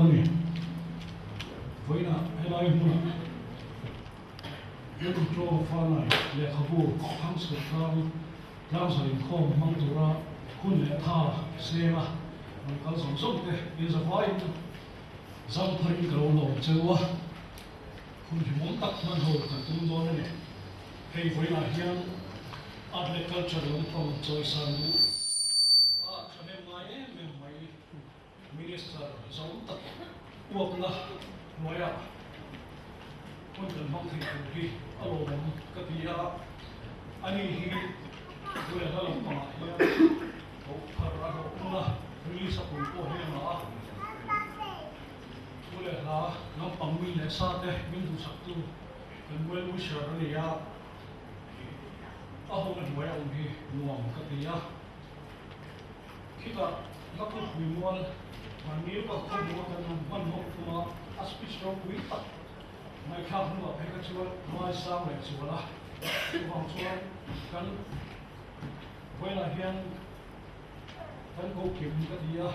dawn a ni. Vawiinah helai hmunah Lalintro Fanai lehkhabu Thangchhuah tlang tlangzar inkhawm hmang tura hun leh tha senga rawn kal zawng zawng te inzavaiin zam pharin ka lo lawm cheu a, hun hlimawm tak hman ho kan tum dawn a ni. Hei vawiinah hian art leh culture lampang chawisan duh a thahnem ngai em em mai. Minister zawng tak uapna hnuaiah hun kan hmang thei tur hi a lawmawm ka ti a, ani hi Buiana lampangah hian koh thar a hlawh hmun a, release a pui pawh hi a ngah a, thu leh hla lampang mi leh sa te min duhsaktu kan well wisher a ni a, a hawna hnuaia awm hi nuam ka ti a. Khitah Lakut Huimual Vanmir ka khawhmuh a kan han hman hawk thung a, a speech ropui tak ngaihthlak hnuah phei kha chuan ngaisang leh chual a, chuvang chuan kan vawilah hian kan ko kim ka ti a,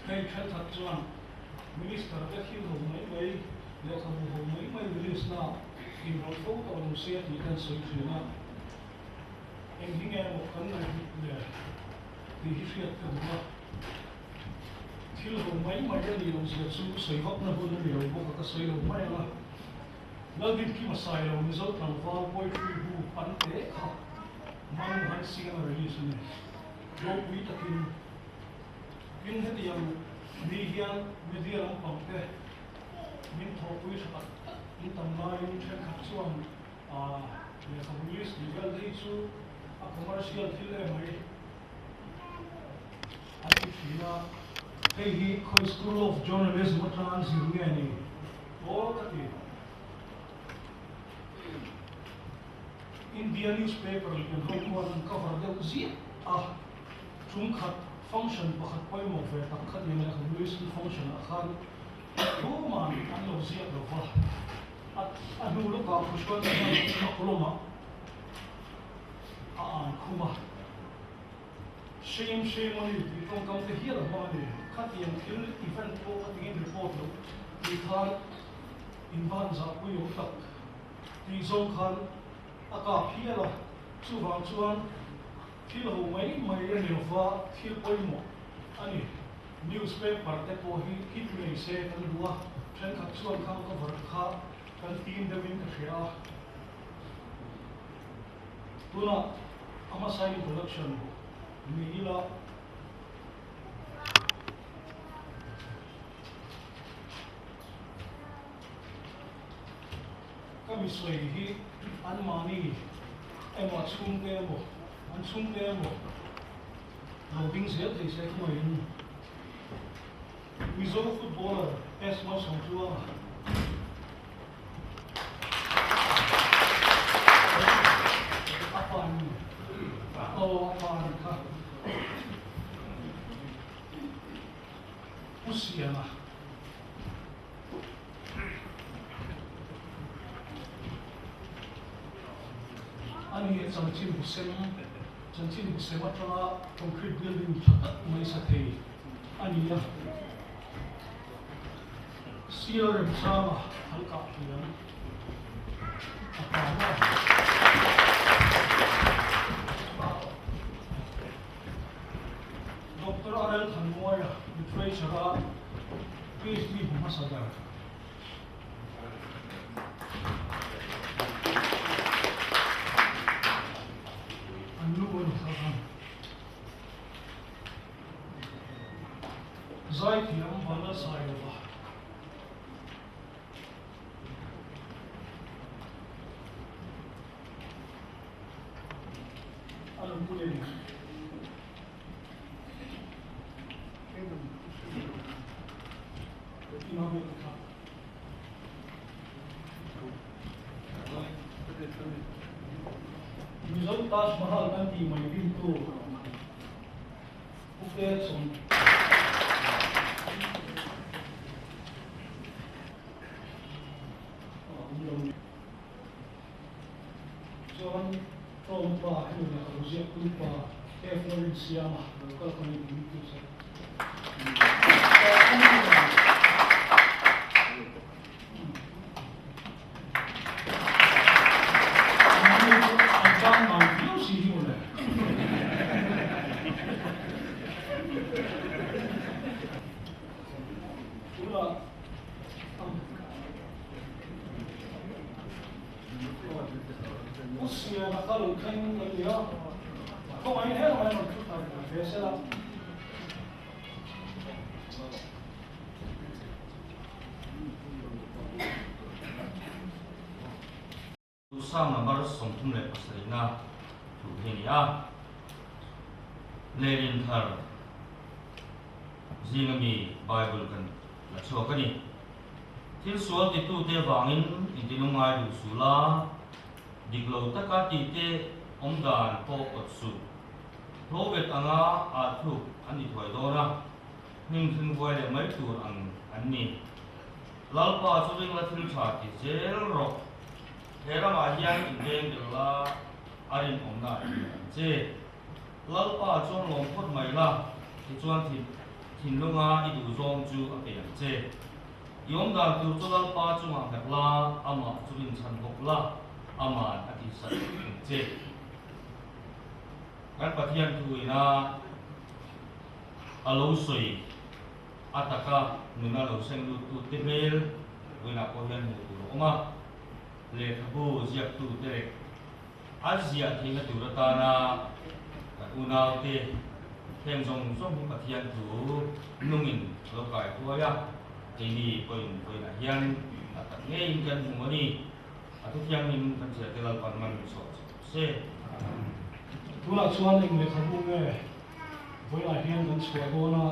hei thenkhat chuan Minister te thil ho mai mai, lehkhabu ho mai mai release na inrawlh fo tawh lo se tih te an sawi thin a. Eng hi nge maw kan ngaihhlut le tih hi hriat ka duh a, thil ho mai mai a nih loh zia chu sawi vakna hun a ni lo bawk a, ka sawi lo mai ang a. Laldin Kim a sai lo Mizo tlangval poetry bu pan te kha Manu han siam a release a ni. Ropui takin tin hetiang ni hian media lampang te min thawhpui tha tak tak in tam laiin thenkhat chuan A lehkhabu list tih vel hi chu a commercial thil em mai a ti thin a, hei hi khawi School of Journalism atanga an zir nge ni aw ka ti. India newspaper lian ho khuan an cover deuh ziah a, chung khat function pakhat pawimawh ve tak kha tia lehkhabu list function ah khan tuman an lo ziak lo va. A hnu lawkah Khushwant chuan a column-ah a an khum a, Shame, shame on you tih tawngkam te hial a hmang a ni. Khatiang thil event pawh ka tingin report loh tih khan invan zahpui awm tak tih zawng khan a kap hial a, chuvang chuan thil ho mai mai a ni lova thil pawimawh a ni. Newspaper te pawh hi hit ngei se kan duh a, thenkhat chuan khang cover kha kan tim deuhin ka hria a. Tunah a hmasa introduction ni ila. Ka mi sawi hi anmahni emaw a chhungte emaw an chhungte emaw Lo ding zel thei se thuaiin Mizo footballer S Malsawmtluanga a pa ni aw a pa ni kha Pu Siama. A ni chanchin husem chanchin husem atanga concrete building tha tak mai sa thei a ni a. Sial remchanga thal kah thiam a tam a. Doctor Arel Thanmuaia literature-a PhD hmu hmasa ber. An nu a ni kha khan. Zaithiam Vanlalsailova. A lo pui a ni. Mizo Taj Mahal kan tih mai rintu Pu Pek Sawm. Chuan Tlawm pa hemi lehkhabu ziaktu pa F Lorin Siama lo kal kha min ti sak. Pu Siana kha lo thleng a ni a, khawngaihin he lamah hian rawn thu thar ve se la. Duhsang number 37 na thu hi a ni a, Lenin thar zinga mi Bible kan la chhuak a ni. Thil sual titute vangin intilungngai duh suh la, dik lo taka tihte awm dan pawh awt suh. Hlawvet anga ah thluk an ni thuai dawn a, hnim thleng vuai leh mai tur ang an ni. Lalpa chu ringla thil tha ti zel rawh. He ramah hian inveng tel la, a rinawmna a in ang che. Lalpa chuan lawm phawt mai la, tichuan thinlunga i duhzawng chu a pe ang che. I awmdan tur chu Lalpa chungah nghet la, amah chu rinchhan bawk la, ama'n a tihsak ang che. Kan Pathian thuina a lo sawi a taka nuna lo seng luttute hmel vawiinah pawh hian hmuh tur a awm a, lehkhabu ziaktute leh A ziah theihna tur atana kan unaute heng zawng zawng hi Pathian thu nungin a lo kai huai a, keini pawhin vawiinah hian a tak ngeiin kan hmu a ni. A thuthianghlim kan chhiar te Lalpan man min sawh chho se. Tunah chuan eng lehkhabu nge vawiinah hian kan chhuah dawn a,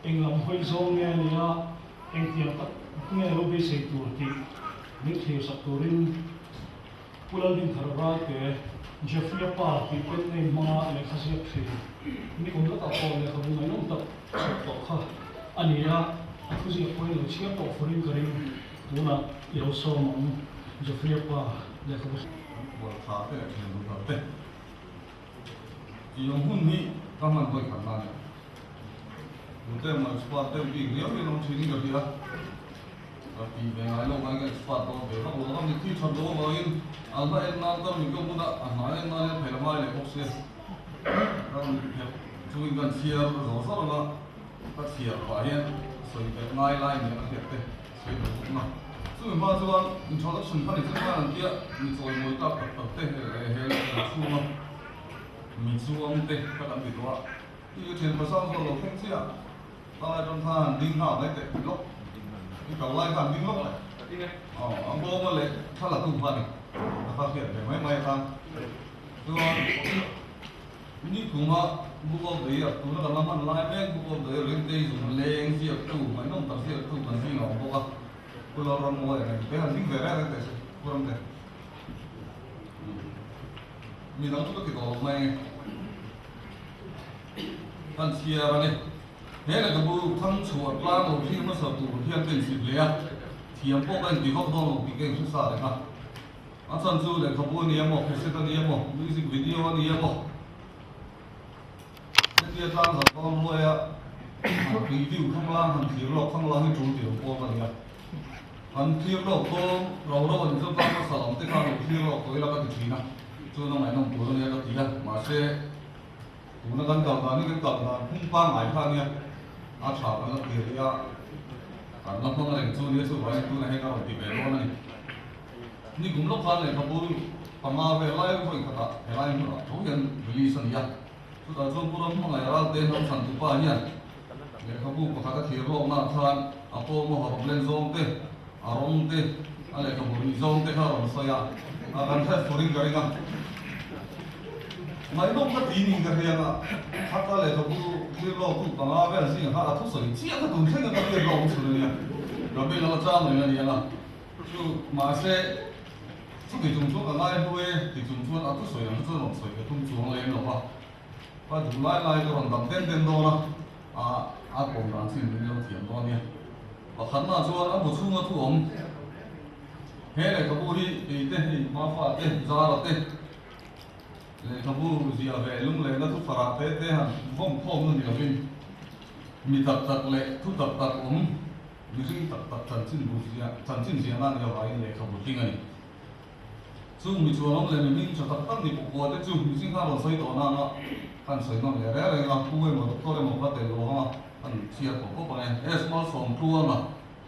eng lam hawi zawng nge a nia, engtiang tak nge lo beisei tur tih min thlirsak turin Pu Lalbinthar Ralte, Jeffrey-a pa tih pen name hmanga lehkha ziak thin, nikum lakah pawh lehkhabu ngaihnawm tak chhuah tawh kha a ni a, a thuziak pawhin lo chhiar tawh furin ka ring, tunah i lo sawm ang Jeffrey-a pa lehkhabu. Kan kual tha te leh thian duh tak te tih ang hun hi ka hman hawi khat nan e. Tute emaw expert deuh bik riau in awm thin in ka hria. Ka ti ve ngai lo ngai ka expert dawn ve vak lo a, mitthi that lo avangin a hla en nan ka mit ka bun a, a hna en nan hian phel a ngai leh bawk sia. Ka mit phelh chungin kan chhiar zawr zawr ang a, ka chhiar pah hian sawi belh ngai lai nia ka hriat te sawi belh bawk na. Chumi hma chuan introduction kha ni chu khan an tia mi chawimawi tak tak tak te he lehkha chhunga mi chuang te kha kan ti tawh a. I thian pasal zawh lo thleng chiah Tlai atang khan han ding nghal mai teh lawk i kal lai khan ding lawk leh aw a bawma leh thla la tu kha ni a kha hriat ve mai mai khan chuan ni khuma Book of the Year tuna kan la hman lai mek Book of the Year Rintei zun leng ziak tu ngaihnawm tak ziak tu kan zing a awm bawk a Pu Lalrammuaia nen te han ding ve reng reng teh se Pu Ramte midang chu ka ti tawh lo mai nge. Kan chhiar a ni. He lehkhabu thang chhuah tlang lo thlir hmasa tur hian ka inchhip leh a, thiam pawh ka inti vak dawn lo tih ka inhre sa reng a. A chhan chu lehkhabu a ni emaw, cassette a ni emaw, music video a ni emaw, hetia tlang zat dawn ruaia han preview khanglang han thlir lawk khanglang hi tul tih pawl a ni a. Han thlir lawk dawn ro ro a ni chu tlang hmasa lam te khan lo thlir lawk tawh ila ka ti thin a, chuan a ngaihnawm tur a nia ka ti a, mahse, Tuna kan kal dan hi kan kal dan phung pangngai kha ania, a tha kan la ti rih a, kan la hmang reng chu nia chuvangin tuna heng a rawn ti ve dawn a ni. Nikum lawk khan lehkhabu panga vel lai vawi khatah helai hmunah tho hian release a ni a, chutah chuan Pu Ramhmangaih Ralte hnam chhan tupa hian lehkhabu pakhat a thlir lawknaah khan a pawm a hawrawp len zawng te, a rawng te, a lehkhabu rih zawng te kha a rawn sawi a, a kan hriat turin ka ring a. Ngaihnawm ka ti ning ka hriang a, khata lehkhabu thlir lawk tu panga vel zingah kha a thusawi chiah kha tun thleng a ka hriat lawk chhun a nia, ka beng a la chang reng a ni ang a, chu mahse chuti chung chuan ka ngai hlu e ti chung chuan a thusawi ang kha chuan rawn sawi ka tum chuang lem lo va, ka duh lai lai ka rawn dam den den dawn a, a a kawm dan chin min lo thiam dawn a nia. Pakhatna chuan a bu chhunga thu awm he lehkhabu hi keite hei hmafa te zara te, Lehkhabu ziah ve lunglehna thu farah te te han vawm khawm na ni lovin mi tak tak leh thu tak tak awm mihring tak tak chanchin bu ziah chanchin ziahna a nih avangin lehkhabu tling a ni. Chung mi chuan awm leh mi hming tha tak tak ni pawh te chu mihring khan rawn sawi tawh nang a, kan sawi nawn leh reng reng a, pu emaw doctor emaw kha tel lo ang a, kan chhiar tawh khawp ang e. S. Malsawmtluanga,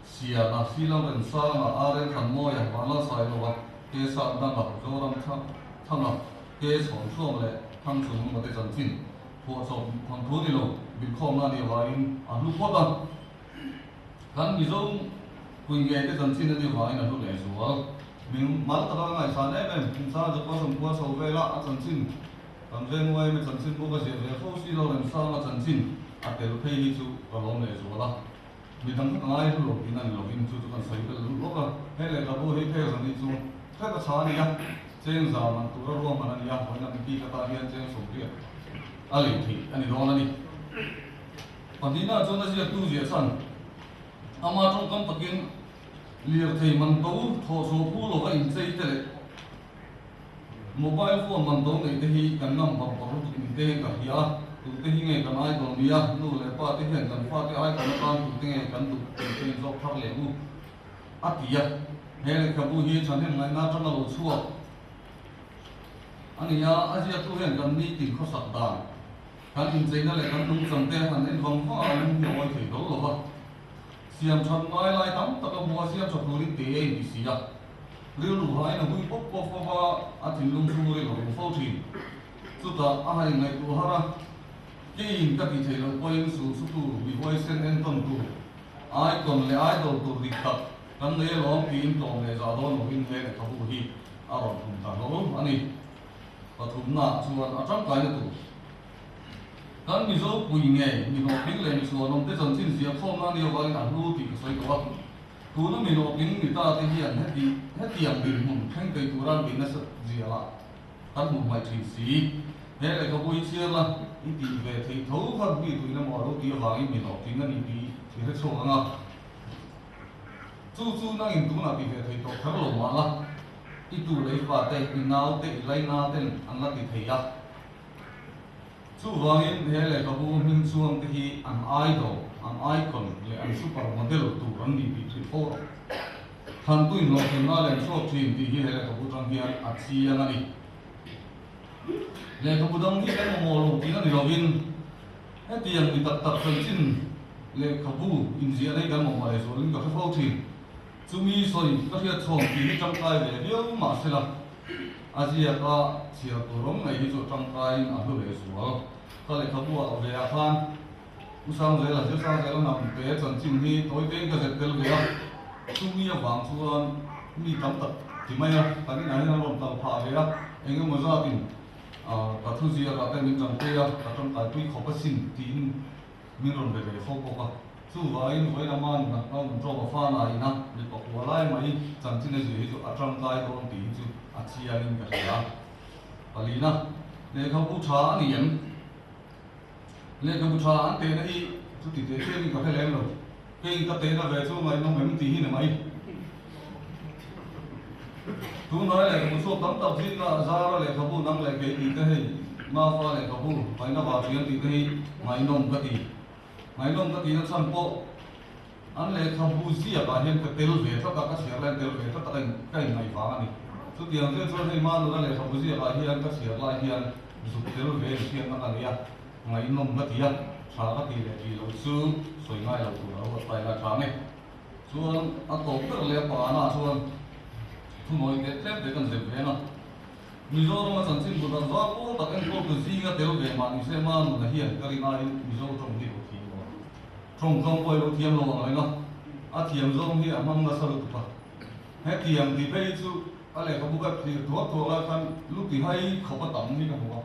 Siana, Silam Rensanga, Arel Thanmawia, Vanlalsailoa, Kesah Danga, Zoram Thlang. Thanga te chhawn chhuak leh Thangchung nunga te chanchin phuahchawp thawnthu ni lo bilkhawmna a nih avangin a hlu phawt a. Kan Mizo pui ngei te chanchin a nih avangin a hlu leh zual. Min mal taka ngaihsan em em, Inchhana Japan sawmkhua chho vela a chanchin kan veng uai emaw chanchin buk a ziah ve fo si lo Remsanga chanchin a tel phei hi chu ka lawm leh zual a. Mi dang kha ka ngai hlu lo tihna ni lovin chu chu kan sawi belh luh lawk a. He lehkhabu hi phek zan hi chu hrep a chha a ni a, cheng za man tura ruahman a ni a, vawiin a mi bik atan hian cheng 80 a lei theih a ni dawn a ni. Pahnihna chuan a ziaktu ziah chhan ama tawngkam takin lirthei man to thawhchhuah phu lova inchei te leh mobile phone man to neih te hi kan ngam bak bak lutuk ni te hian ka hria a, tute hi nge kan idol nia, nu leh pa te hian kan fate icon atan tute nge kan duh tih te inzawk thar leh u a ti a, he lehkhabu hi thahnem ngaihna atanga lo chhuak a ni a, a ziaktu hian kan nitin khawsak dan Kan incheina leh kan nungchang te han en vang vang a, lung hi a awi thei hlawl lo va. Siam that ngai lai tam tak a hmu a, siam tha turin te a inti si a. Rilru hain a hui pawp pawp fo va, a thinlung chhung ril a rum fo thin. Chutah a hain ngaihtuah har a, keiin ka ti thei loh pawhin sul su tur, mi huaisen entawn tur, icon leh idol tur dik tak kan nei alawm tiin tlawm leh zah dawn lovin he lehkhabu hi a rawn tum ta hlawl a ni. Pathumna chuan a tangkaina tur. Kan Mizo pui ngei mi hlawhtling leh mi chhuanawm te chanchin ziah khawmna a nih avangin a hlu tih ka sawi tawh a. Tuna mi hlawhtling ni ta te hian heti hetiang dinhmun thleng thei tura an beih nasa ziah lah kan hmuh hmaih thin si. He lehkhabu hi chhiar la i tih ve theih tho kha mi tuin emaw a lo tih avangin mi hlawhtling a ni tih i hre chhuak ang a. Chu chu nangin tunah ti ve thei tawh kher lo mah la. I tu leh i fate, i naute, i laina ten an la ti thei a. Chuvangin he lehkhabu hming chuang te hi an idol, an icon leh an super model tur an ni tih hrilh fo rawh. Thantu inhlawhtlinna leh an chhuak thin tih hi he lehkhabu tang hian a chiang a ni. Lehkhabu dang hi kan mamawh lo tihna ni lovin hetiang mi tak tak chanchin lehkhabu inziahna hi kan mamawh leh zualin ka hre fo thin. Chumi sawi ka hriat chhawm tih hi tangkai ve viau mah se la, a ziak a chhiar tur awm ngei hi chu a tangkaiin a hlu leh zual. Ka lehkhabu ah ve ah khan U Sangzela, Zir Sangzela hnam te chanchin hi tawi tein ka zet tel ve a, chumi avang chuan mi tam tak ti mai a, kan inah hian an rawn kal phah ve a, eng emaw zatin ka thu ziak ah te min tangpui a, ka tangkaipui khawp asin tiin min rawn be ve fo bawk a. Chuvangin vawiin a man na ka awm tawk a fan a ina mi pakua lai mai chanchin a zir hi chu a tangkai dawn tih hi chu a chiangin ka hria. Palina, lehkhabu tha a ni em? Lehkhabu tha an tehna hi chuti teh chiangin ka hre lem lo. Keiin ka tehna ve chu ngaihnawm em tih hi ni mai. Tunhnai lehkhabu chhuak tam tak zinga Zara lehkhabu nang leh kei tih te hei Mafa lehkhabu Paina Vaṭian tih te hi ngaihnawm ka ti. Ngaihnawm ka tihna chhan pawh an lehkhabu ziakah hian ka tel ve tlat a, ka chhiar lai tel ve tlat a ka inngaih vang a ni. Chutiang chiah chuan hei Manuna lehkhabu ziakah hian ka chhiar lai hian zuk tel ve inhriatna ka nei a, ngaihnawm ka ti a, tha ka tih leh tih loh chu sawi ngai lo tur a lo ruat tai la tha nge. Chuan a tawp ber leh a pahana chuan thunawi teh tlem te kan zep ve ang a. Mizoram a chanchin bu dang zau pawl tak enkawltu zinga tel ve mah ni se Manuna hian ka rin aiin Mizo tawng hi a lo thiam lo a. Tawng tlawng pawh hi lo thiam lo ang reng a, a thiam zawng hi a hmang nasa lutuk a. Hetiang ti phei chu a lehkhabu ka thlir thuak thuak lai khan lu ti hai khawp a tam hi ka hmu a.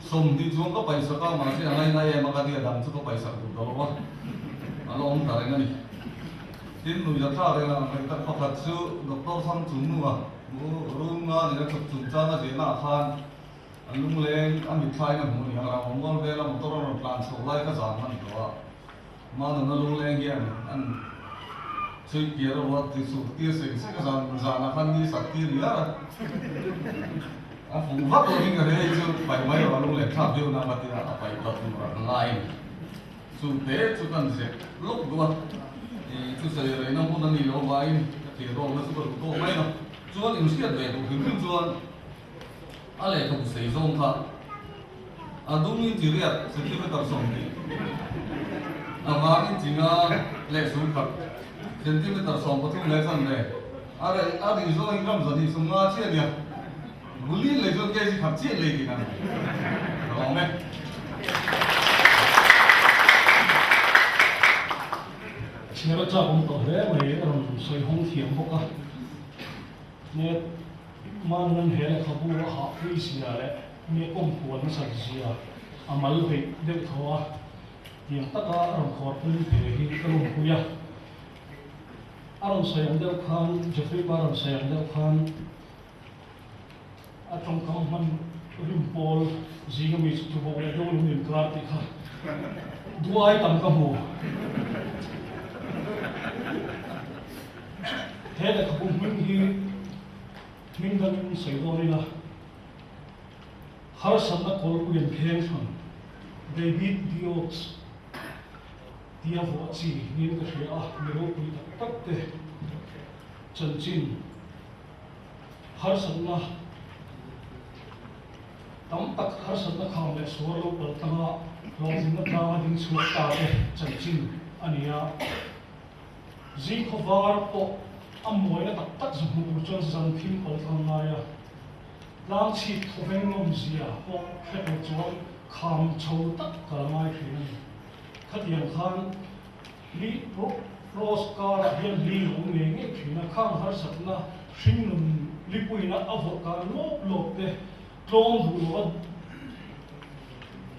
20 chuang ka paihsak a, mahse a ngaina em a ka tia dang chu ka paihsak duh ta lo a, a la awm ta reng a ni. Tin, nui la thlak reng ang reng tak pakhat chu Doctor Thang Chungnunga room nga nena chawp chungchang a ziahna ah khan a lungleng a mitthla in a hmu a ni ang, Ramawm mual vela motor a rawn tlan chhoh lai kha zan hman tawh a, Manuna lungleng hian an chhui piar a ruat ti sur tir seng seng a zan zanah khan ni sak tir riar a, a fuh vak lo in ka hre hei chu paih mai rawh a lungleng thlak viau na ka tia a paih ta tur a ngai a ni. Chu te chu kan zep lawk duh a, i thusawi reina hmun a nih loh avangin ka thlir rawk na chu ka duh tawk mai a, chuan inhriat ve duh hrim hrim chuan a lehkhabu sei zawng kha a dung in chi riat centimeter 20 a vang in chi nga leh sul khat centimeter 13 leh chanve a rei a rih zawngin ram 250 chiah a nia. Ruli lei chuan kg khat chiah lei tihna a ni. Ka lawm e. Chhiar a chak awm tawh hle mai, a rawn sawi hawng thiam bawk a. Net man nan he lehkhabu a hahpui zia leh mi a pawm kual nasat zia a mal beih deuh tho a, tiang taka a rawn khawr pum ve hi ka lawmpui a. A rawn sawi ang deuh khan, Jeffrey pa rawn sawi ang deuh khan a tawngkam hman rim pawl zinga mi chu tubawk leh deuh lung inkar tih kha duai tam ka hmu. He lehkhabu hming hi hming dangin sawi dawn ila, harsatna kawlpui an pheng thlang, David Dioks tia vuah chi niin ka hria a, mi ropui tak tak te chanchin harsatna tam tak harsatna kham leh suar lo pal tanga hlawhtlinna tlanga ding chhuak ta te chanchin a ni a. Zing khaw var pawh a mawina tak tak zu hmuh tur chuan zan thim pal tlang ngai a, tlang chhip thawveng nawmzia pawh hre tur chuan kham chho tak ka la ngai thin a ni. Khatiang khan li Rose karah hian li a awm ngei ngei thin a, khang harsatna hringnun lipuina a vawrh kar lawp lawp te tlawm duh loh a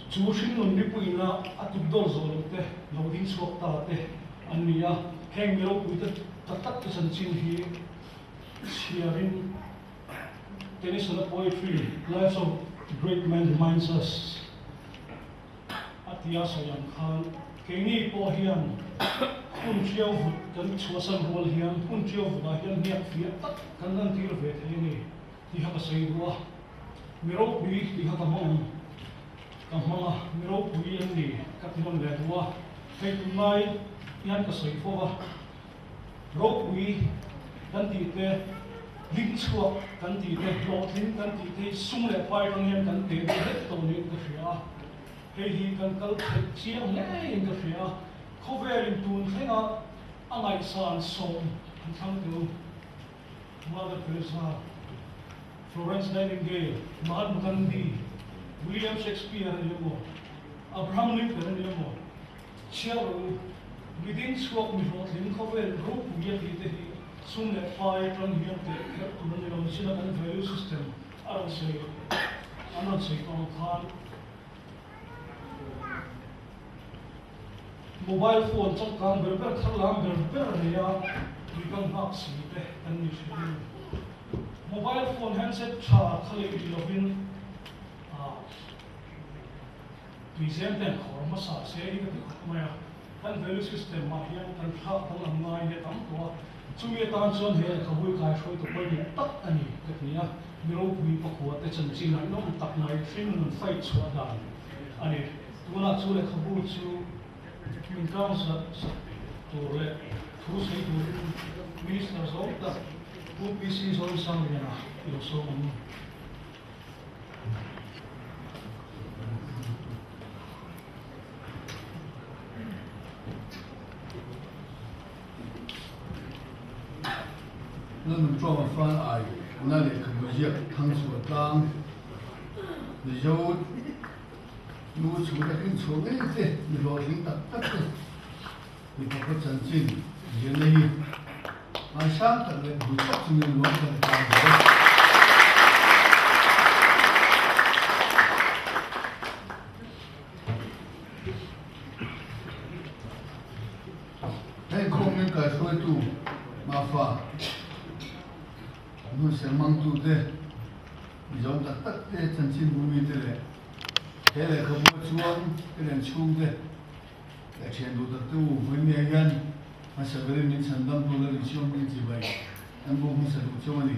chu hringnun lipuina a tuk dawl zawh loh te lo ding chhuak ta te an ni a, heng mi ropui te tak tak te chanchin hi chhiarin Tennyson-a poetry Lives of Great Men Reminds Us a tia sawi ang khan keini pawh hian hun ṭiau vut kan chhuahsan rual hian hun ṭiau vutah hian hniak fiah tak kan lantir ve thei a ni tih kha ka sawi duh a, mi ropui tih kha ka hmang ang ka hmang a, mi ropui an ni ka ti nawn leh duh a, hei tunlai hian ka sawi fo va, ropui kan tih te, ding chhuak kan tih te, hlawhtling kan tih te hi sum leh pai atang hian kan teh deuh hlek tawh niin ka hria a, hei hi kan kal theih chiang hlein ka hria a, khawvelin tun thlenga a ngaihsan sawm an thlang teu. Mother Teresa, Florence Nightingale, Mahatma Gandhi, William Shakespeare a ni emaw, Abraham Lincoln a ni emaw, chhiar rawh u, miding chhuak mi hlawhtling khawvel ropui a tih te hi sum leh fai atang hian teh kherh tur a ni lo nichin a kan value system a rawn sawi an rawn sawi tawh ang khan Mobile phone changkang ber ber tharlam ber ber a nei a, tui kan nghak si te kan ni thin a ni. Mobile phone handset tha kha lei rih lovin tui zem te an khawr hmasa se hi ka ti khawp mai a. Kan value system ah hian kan thlak danglam ngai hi a tam tawh a, chumi atan chuan he lehkhabu hi kaihruaitu pawimawh tak a ni ka ti a, mi ropui pakhua te chanchin ngaihnawm tak mai hringnun fight chhuah dan a ni. Tunah chu lehkhabu chu min tlang zat zat tur leh thu sawi turin Minister zawng tak Pu PC Zawlsangliana i lo sawm ang. Lalnun Ṭawma Fal Ai na lehkhabu ziak Thangchhuah tlang Mizo Nu chhung te hlim chhuah ngei te, mi hlawhtling tak tak te, mipa khaw chanchin zirna hi ngaisang tak leh hmu tak chungin luang tak a tang zel. Heng khawngin kaihruaitu Mafa hmun sermangtu te, Mizo tak tak te, chanchin bumi te leh He lehkhabu chuan ka len chhungte leh thian duh tak te u vawinia hian hmasa berin min chhan dam tur leh insiam min chi bai an buk hmasa duh chauh a ni.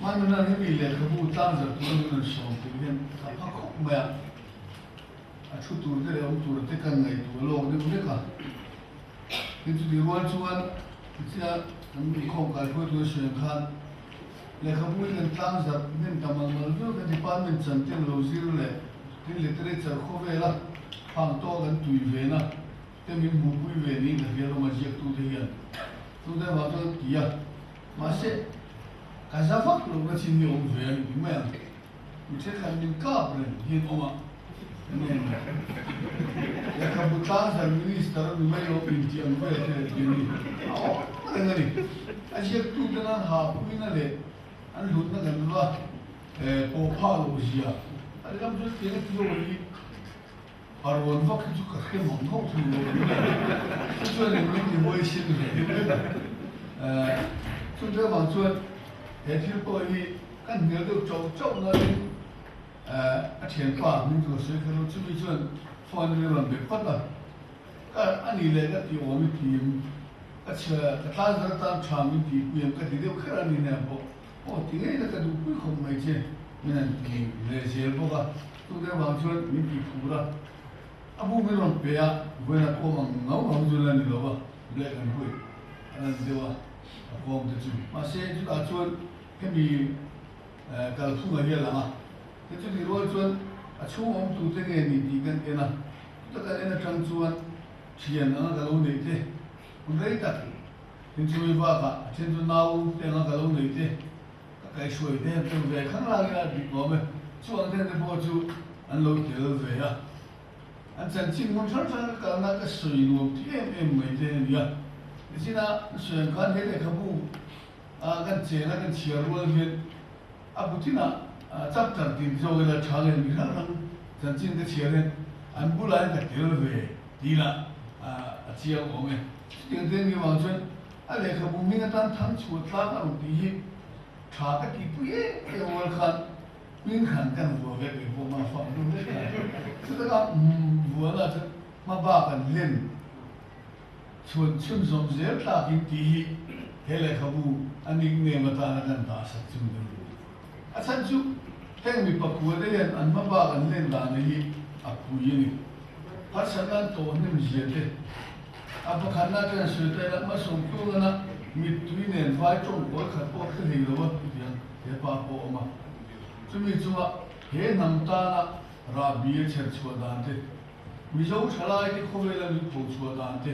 Hmanuna hemi lehkhabu tlangzar tura min rawn sawm tur hian ka pha khawp mai a, a thu tur te leh awm tur te kan ngaihtuah lawk deuh vek a. Tin chutih rual chuan tichia kan inkhawm kaihruai tura sawi ang khan Lehkhabu hi kan tlangzarh hnem ta mal mal viau kan department chan ten lo zir leh tin literature khawvela phang tawk an tui ve na te min hmuhpui ve niin ka hria lawm a ziaktute hian chu te vang chuan an ti a mahse. Ka za vak lo na chin hi awm ve a ni ti mai ang. Mi thenkhat min kap reng hian awm a, enge ni? Lehkhabu tlangzar minister a ni mai lo intih ang vel te tih a ni. A awm reng a ni. A ziaktute nan hahpuina leh an hlutna kan va pawh phah loh zia a ni lam chuan tiang a ti ho hi parawn vak hi chu ka hre mang hauh thung lo a ni mai ang. Chu chuan engmah ti huaisen hle deuh vek a. Chungte avang chuan he thil pawh hi Kan hmel deuh chauh chauh nain a thianpa hming chu ka sawi kher lo, chumi chuan phone in a rawn be phawt a, ka a ni leh ka tih awm i ti em, ka chhia ka tlan zar atan tha min tih pui em ka ti deuh kher a ni nen pawh aw ti ngei la ka duh pui khawp mai che min han ti leh zel bawk a, chungte avang chuan min tih phur a, a bu min rawn pe a, vawiin a kawm ang ngau ang chu la ni lo va, black and white a lan deuh a, a kawm te chu mahse chutah chuan. Hemi kalphunga hi a lang a, he chutih rual chuan a chhung awm tute nge ni tih kan en a, chuta kan en atang chuan thian anga ka lo neih te, hun rei tak inchawih bakah a then chu nau te anga ka lo neih te, ka kaihhruai te han tel ve khang lang ila dik awm e, chu ang ten te pawh chu an lo tel ve a, an chanchin hmun hrang hrang ka kalna ka sawi nuam ti em em mai te a ni a, nichina sawi ang khan he lehkhabu A kan chen a kan chhiar rual hian a bu thinah chapter tin zawk ila tha leh mi hrang hrang chanchin ka chhiar hian an bulah hian ka tel ve tih lah a chiang awm e. Chutiang te ni vang chuan a lehkhabu hming atan thang chhuah tlang a rawn tih hi tha ka tihpui em em rual khan hming khan kan vuah vek leh pawh hma fak deuh hlek a. Chutaka vuahna chuan hma bak an hlen. Chhun chhun zawm zel tlakin tih hi he lehkhabu a nickname atana kan dah sak chu ni. A chhan chu heng mi pakua te hian an hma bak an len dahna hi a pui a ni. Harsatna an tawh hnem zia te, a pakhatna atanga sawi ta ila hmasawm tlungana mittui nen vai tawng kawi khat pawh hre hlei lo a titiang he pa pawh a awm a. Chumi chunga he hnam tana rahbi a chher chhuah dan te, Mizo thalai te khawvela min pho chhuah dan te,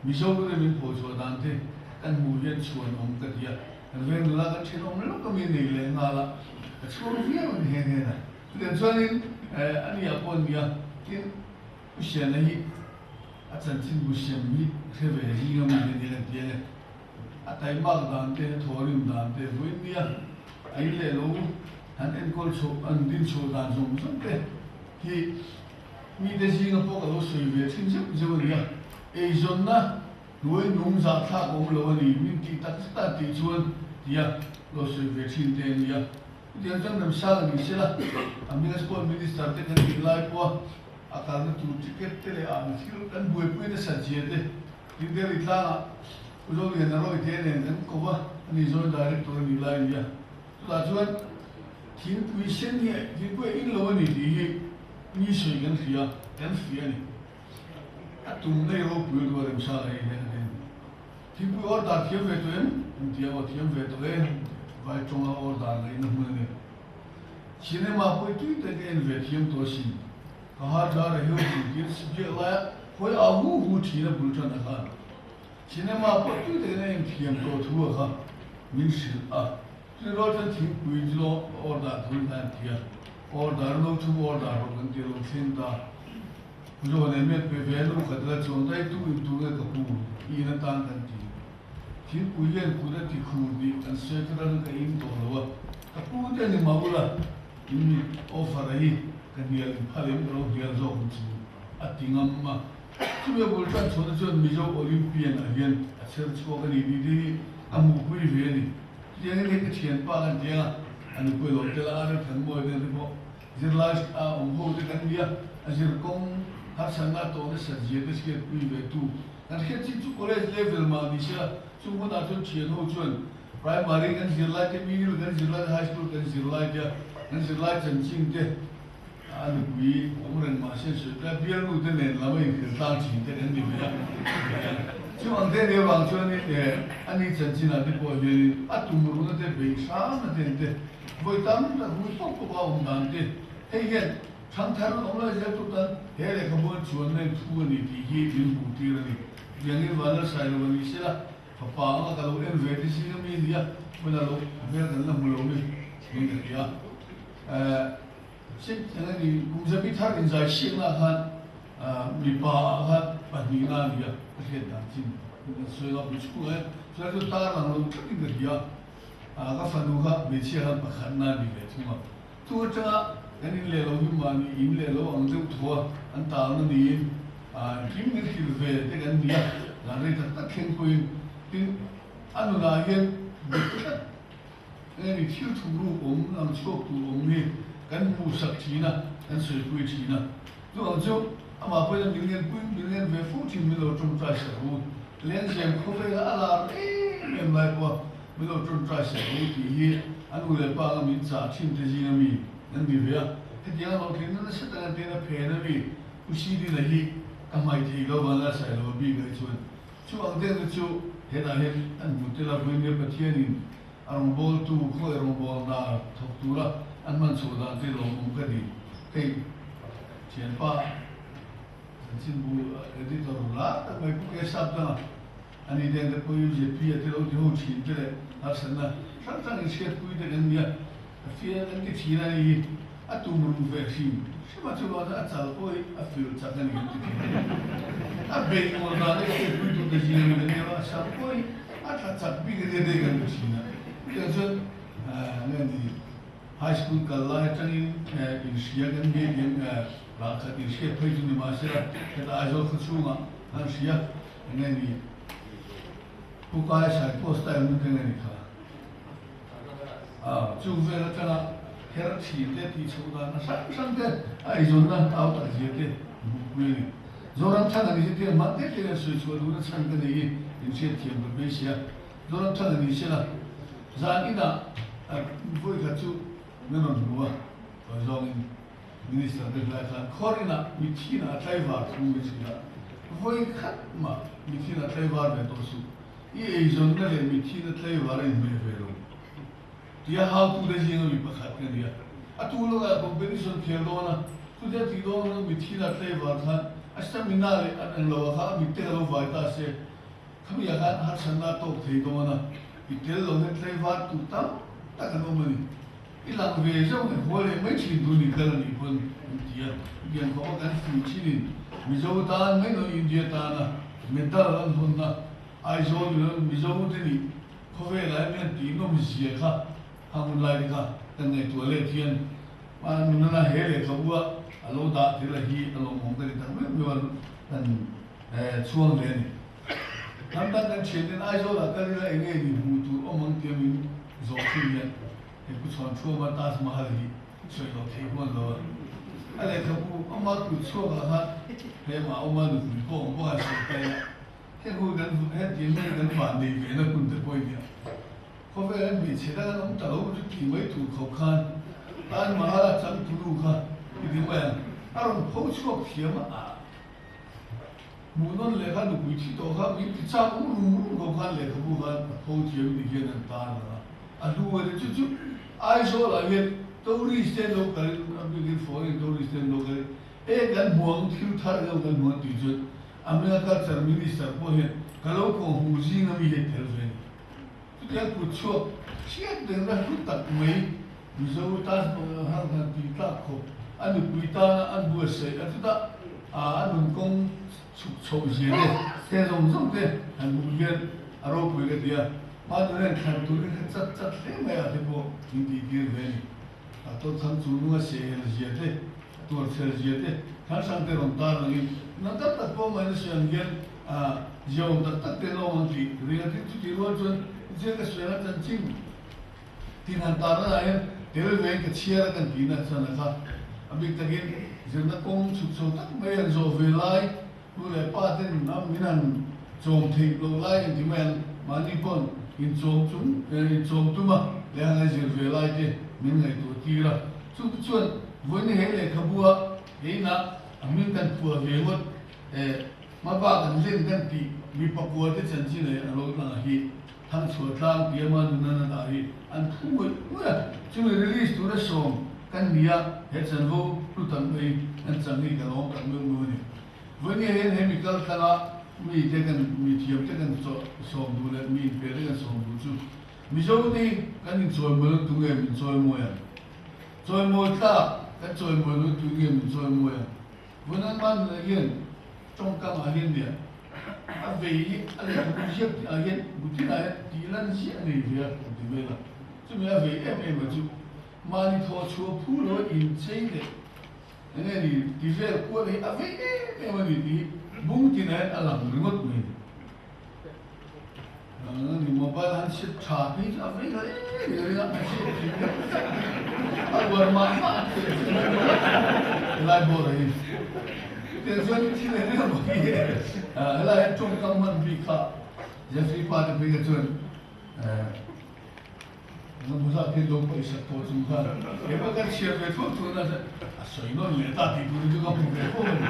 Mizo te min pho chhuah dan te kan hmuh hian chhuan awm ka ti a, kan veng nula kan thenawm lawk a mi nei leh nghal a, ka chhuang viau a ni nghe nghe na. Chutiang chuanin a ni ah pawh a ni a, tin Pu Siana hi a chanchin bu siam hi hre ve zing a mi te nia kan ti ang e. A taimak dan te, a thawhrim dan te vawiin nia a in leh lo han enkawl chhoh, an din chhoh dan zawng zawng te hi Mite zinga pawh ka lo sawi ve thin zeuh zeuh a nia, eizawnna hnuai nung zahthlak awm lo a ni, min tih tak zet a tih chuan tia lo sawi ve thin te a nia. Chutiang chuan Remsang a ni sela, a hminga Sport Minister te kan tih lai pawha a kalna tur ticket te leh ah thil kan buaipui nasat zia te, tin Delhi tlangah Pu Zoliana Rawite nen kan ko va, ani Joint Director a nih lai a nia. Chutah chuan thingpui sen hi thingpui a in lo a ni tih hi mi sawi kan hria, kan hria a ni. A tum nei ropui rual remsa la hei hian a ni. Thingpui order thiam ve tawh em? An ti a, aw thiam ve tawh e, vai tawnga order ngaihna hmun a ni. Cinema pawh i tui tak a en ve thiam tawh asin. Ka ha ṭha ra heu tih tir biak laia khawi au hu hu ṭhin a bul ṭan a khan. Cinema pawh tui takin a inthiam tawh thu a kha min hrilh a, chutih rual chuan thingpui chu order thun khan an ti a, order no thum order rawh kan ti a lo thleng ta. Pu Zawh nen miat pe ve nu khat la chuang dai tu in tu nge ka pu i in atan kan ti. Thingpui hian kut a ti khur tih kan sawi kha ran ka in tawh lo a, ka pu te ni mah ula in mi offer a hi ka hnial in phal em ka lo hnial zawk ang chu a ti ngam a. Chumi a bul tan chhuahna chuan Mizo Olympian ah hian a chher chhuak a ni tih te hi a hmuhpui ve a ni. Chutiangin hei ka thianpa kan ti ang a, a nupui lo tel a, Arel Thanmawi te te pawh zirlai a awm ho te kan ni a, a zir kawng harsatna a tawh nasa zia te hriatpui ve tu kan hriat chin chu college level mah ni sela chung hunah chuan thian ho chuan primary kan zirlai te, middle kan zirlai te, high school kan zirlai te a kan zirlai chanchin te A nupui awm reng mah se sawi tlai bialnu te nen lam a inhrilh tlang thin te kan ni ve a. Chu ang te nih avang chuanin a ni chanchinah te pawh hianin a tum ruhna te beih hrangna te te vawi tam tak hui pawp pawp a awm dan te hei hian thangthar awm lai zel tur tan he lehkhabu an chuanna in thu a ni tih hi min hmuh tir a ni. Tiangin Vanlalsailo a ni sela. Fapa anga ka lo en ve te zing ami a nia, hmuna lo hmel kan la hmu lo ni niin ka hria. Sik eng a ni, kum zabi thar inzai siakna ah khan mipa ah khan pahnihna a ni a, ka hriat dan chin kan sawi lo, mi chhungah hian chulai chu tar lang lo tlatin ka hria. Ka fanu kha hmeichhia khan pakhatna a ni ve thung a, chu atanga kan in leh lo hi mahni in leh lo ang deuh tho a, an talna niin kim min hrilh ve te kan ni a, zan rei tak tak thleng pawhin tin a nunah hian dik tlat eng a ni thil thukruk awm lang chhuak tur awm hi kan hmuhsak thin a, kan sawipui thin a, chu ang chu amah pawhin a min ngenpui min ngen ve fo thin min lo tawngtai sak u, lengzem khawvela a lar em em lai pawh a. Min lo tawngtai sak ru tih hi a nu leh pa anga min chah thin te zinga mi an ni ve a. Hetiang a hlawhtlinna nasa tak an ten a phen a mi Pu Sidina hi ka hmaih thei lo van a sailo a bik ai chuan chu ang deuh te chu hetah hian an hmu tel a vawiin nge Pathianin a rawngbawltu khawi rawngbawlna thawk tura an hman chhuah dan te lawmawm ka ti hei thianpa chanchinbu editor lar tak mai Pu Kesap danga A ni deng te pawhin ZP a te lo ti ho thin te leh harsatna hrang hrang in hriatpui te kan nia, a fia kan ti thin a ni hi, a tum ru ve hrim hrim a chuvang chuan a chal pawh hi a fil chak a ni kan ti thin. A beih ngawl dan leh hriatpui tur te zing a mi kan nia a sam pawh hi a tla chak bik a nia dei kan ti thin a, chutiang chuan nge ni high school kal lai atangin inhria kan nia tiang ralkhat inhriat phei chu ni mahsela heta Aizawl khawchhungah an hria. Enge ni? Pu Kai Sai post a em enge ni kha? Ah, chu vel atanga her thi te tih chhoh dan a hrang hrang te a eizawnna au tak zia te hmuhpui a ni. Zoram thang a ni te hman te te sawi chhuah duhna chhan ka nei hi inhriat thiam ka beisei a. Zoram thang a ni sela zan inah vawi khat chu min rawn hmu a, sawi zawngin. Minister te hlai khan khawr inah mithin a tlaivar thu min hrilh a, vawi khat mah mithin a tlaivar ve tawh suh, i eizawnna leh mithin a tlaivar a inhmeh ve lo tia hautute zinga mi pakhat ka ni a, a tu lawkah competition khel dawn a, chutia tih dawn khan mithin a tlaivar khan a stamina leh an englo ah kha a mitte ka lo vai ta se, khami ah khan harsatna a tawk thei dawn a, i tel lo hian tlaivar tur tam tak an awm a ni. I lang ve zauh leh haw leh mai thin tu ni kal a nih pawn an ti a, hetiang khawpa kan fuih thinin Mizo tan mai lo India tana medal an hawnna Aizawl ni lo Mizo te nih khawvelah hian an tih nawm zia kha hang hun lai te kha kan ngaihtuah let hian nunana he lehkhabu a a lo dah tel a hi a lawmawm ka ti tak meuh meuh a kan chhuang hle a ni. Hnam dang kan thian ten Aizawl ah kal ila enge ni hmuh tur awm ang tia min zawh thin hian He pu chhuan thuama Taj Mahal hi sawi loh theih huan lo a. A lehkhabu ama kut chhuak ah khan he mah awma nupui pawh awm bawk a sawi ta ila he hun kan hetiang mai kan van nei ve na hun te pawh nia. Khawvel an hmeichhe dang an awm ta lo chu tih mai tur khawp khan Taj Mahal a changtunu kha i ti mai ang a rawn pho chhuak thiam a. Hmuhnawn lehkha nupui thi tawh kha min ti chak rum rum khawp khan lehkhabu khan a pho thiam ni hian an tar lang a, a hnu a ni. Chu chu Aizawl ah hian tourist te an lo kal in a bikin foreign tourist te an lo kal in e kan hmu ang thil thar deuh kan hmu ang tih chuan America culture minister pawh hian ka lo kawng hmu zing ami hi a tel ve a ni. Chutiang kut chhuak hriat reng na hlu tak mai Mizo Taj Mahal han tih tlak khawp a nupui tana an buatsaih a chutah a nun kawng chhuk chhoh zia te te zawng zawng te han hmuh hian a ropui ka ti a, mahni hian thlan tur hi kha chat chat hle mai a te pawh min tih tir ve a ni. A tawlchhang chu nunga sehel zia te, a tuarchhel zia te hrang hrang te rawn tar langin nang tak tak pawh mahni sawi ang hian ziaawm tak tak te an awm ang tih ring a tin chutih rual chuan ziaka sawi anga chanchin Tin han tar na hian tel ve ka chhiar a kan tihna chuan a kha a bik takin zirna kawng chhuk chho tak mai an zawh ve lai nu leh pa ten min han chawm theih loh lai engti mai an mahni paw'n inchawm chung inchawm tum a leh han la zir ve lai te min ngaihtuah tir a chu chuan vawiin he lehkhabu a keinah a hming kan phuah ve ngawt hmabak an len kan tih mi pakua te chanchin leh a lo lang a hi. Thangchhuah tlang piama nuna na dah hi an phu ngawih ngawih a, chumi release tura sawm kan ni a, he chanvo hlu tak mai an chang hi ka lawm tak meuh meuh a ni. Vawinia hian he mi kal tlanga Mi te kan mi thiam te kan sawm duh leh mi inpe te kan sawm duh chu Mizo te hi kan inchawimawi lo tunge min chawimawi ang? Chawimawi tlak kan chawimawi lo tunge min chawimawi ang? Vawiin Manuna hian tawngkam ah hian nia a vei hi a lehkhabu ziak tih ah hian butin ah hian tih lan ziah nei ve a kan ti vel a, chumi a vei em em a chu mahni thaw chhuah phu lo a inchei leh eng nge ni ti vel kual hi a vei em em a ni tih hi bung tin ah hian a lang ringawt mai a ni. Ni mobile han chhit tha phei chu a vei lo em em ring a, a chhit thin deuh tlat a uar mah mah a ti helai bawr hi tiang chuan thil eng emaw hi helai hian tawngkam hman bik kha Jeffrey pa te phei kha chuan Engemaw zat hian lo pawisa tawh chung khan keimah kan chhiar ve thuak thuak na a sawi nawn leh ta tih tur chu ka hmu ve fo a ni.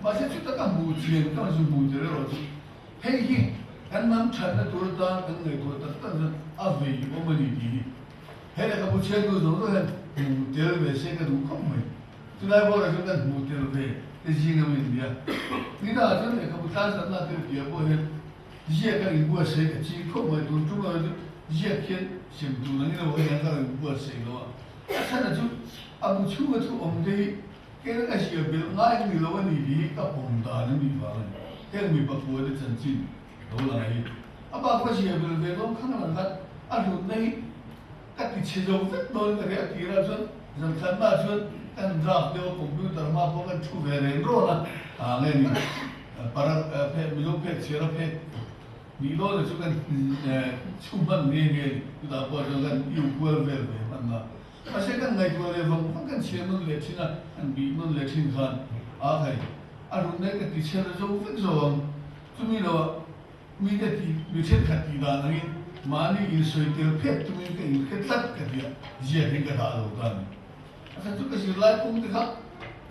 Mahse chuta ka hmuh chian ka zu hmuh tel erawh chu hei hi kan hnam thatna tur atan kan ngaihtuah tak tak chuan a vei awm a ni tih hi he lehkhabu chhiartu zawng zawng hian hmuh tel ve se ka duh khawp mai. Chulai bawrah chuan kan hmuh tel ve te zing a min nia. Nidangah chuan lehkhabu tlanzatna tel piah pawh hian Ziak a inbuatsaih a ching khawp mai tur tum erawh chu ziak hian sem tur angin a vawi hian ka rawn inbuatsaih lo a. A chhan chu a bu chhunga thu awm te hi kena ka ziah belh ngai ni lo a ni tih hi ka pawm dan a nih vang a ni. Heng mipa kua te chanchin lo lang hi a bak va ziah belh ve dawn khang lang khan a hlutna hi ka ti chhe zo vek dawn ka ria tirah chuan zan khatna chuan kan draft deuh a computer hma pawh kan thu ve reng rawn a, ah nge ni para phek Mizo phek chhiar a phek nih dawn chu kan chhu hman nge nge ni chutah pawh chuan kan iu kual vel ve hman a mahse kan ngaihtuah leh vang vang kan chhiar nawn leh thin a kan bih nawn leh thin khan a khai a hlutna hi ka ti chhiar zo vek zo ang chumi lo ah Mite tih mi thenkhat tih dan angin mahni insawi tel phet tumin ka inhre tlat ka tia ziak in ka dah lo ta a ni. A khat chu ka zirlai pawng te kha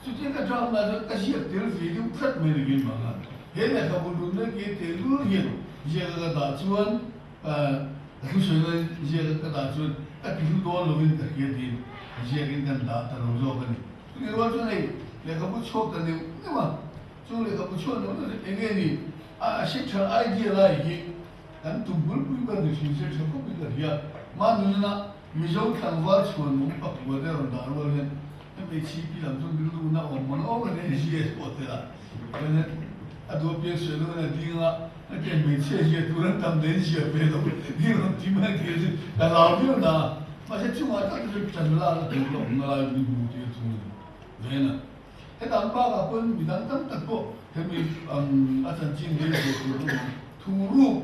chutia ka draft na chuan ka ziak tel ve deuh tlat mai ringin vang a, he lehkhabu nunna ke tel lul hian ziak a ka dah chuan ka thusawi lai ziak a ka dah chuan ka ti hlu dawn lovin ka hria tiin ziak in kan dah ta lo zawk a ni. Chutih rual chuan hei lehkhabu chhuak ta neuh neuh a, Chu lehkhabu chhuah neuh neuh chu eng nge ni? A central idea lai hi kan tum bulpui ber ni thin se tha khawpin ka hria. Mahni nuna Mizo tlangval chhuan awm pakua te rawn dah rual hian MHCP lam chuan rilru na awm mang awm a ni zia pawh tel a. Chuan a duh apiang sawi lo in a ding a, hetiang hmeichhia zia tur an tam nen zia ve lo hi rawn ti mai ang tih chu ka hlau viau na a. Mahse chungah tak te chu ṭan lak a tur la awmna lai min hmuh tir thung a ni. Vena. Hetah bakah pawn mi dang tam tak pawh hemi ang a chanchin rel ve tur an awm ang. Thungruk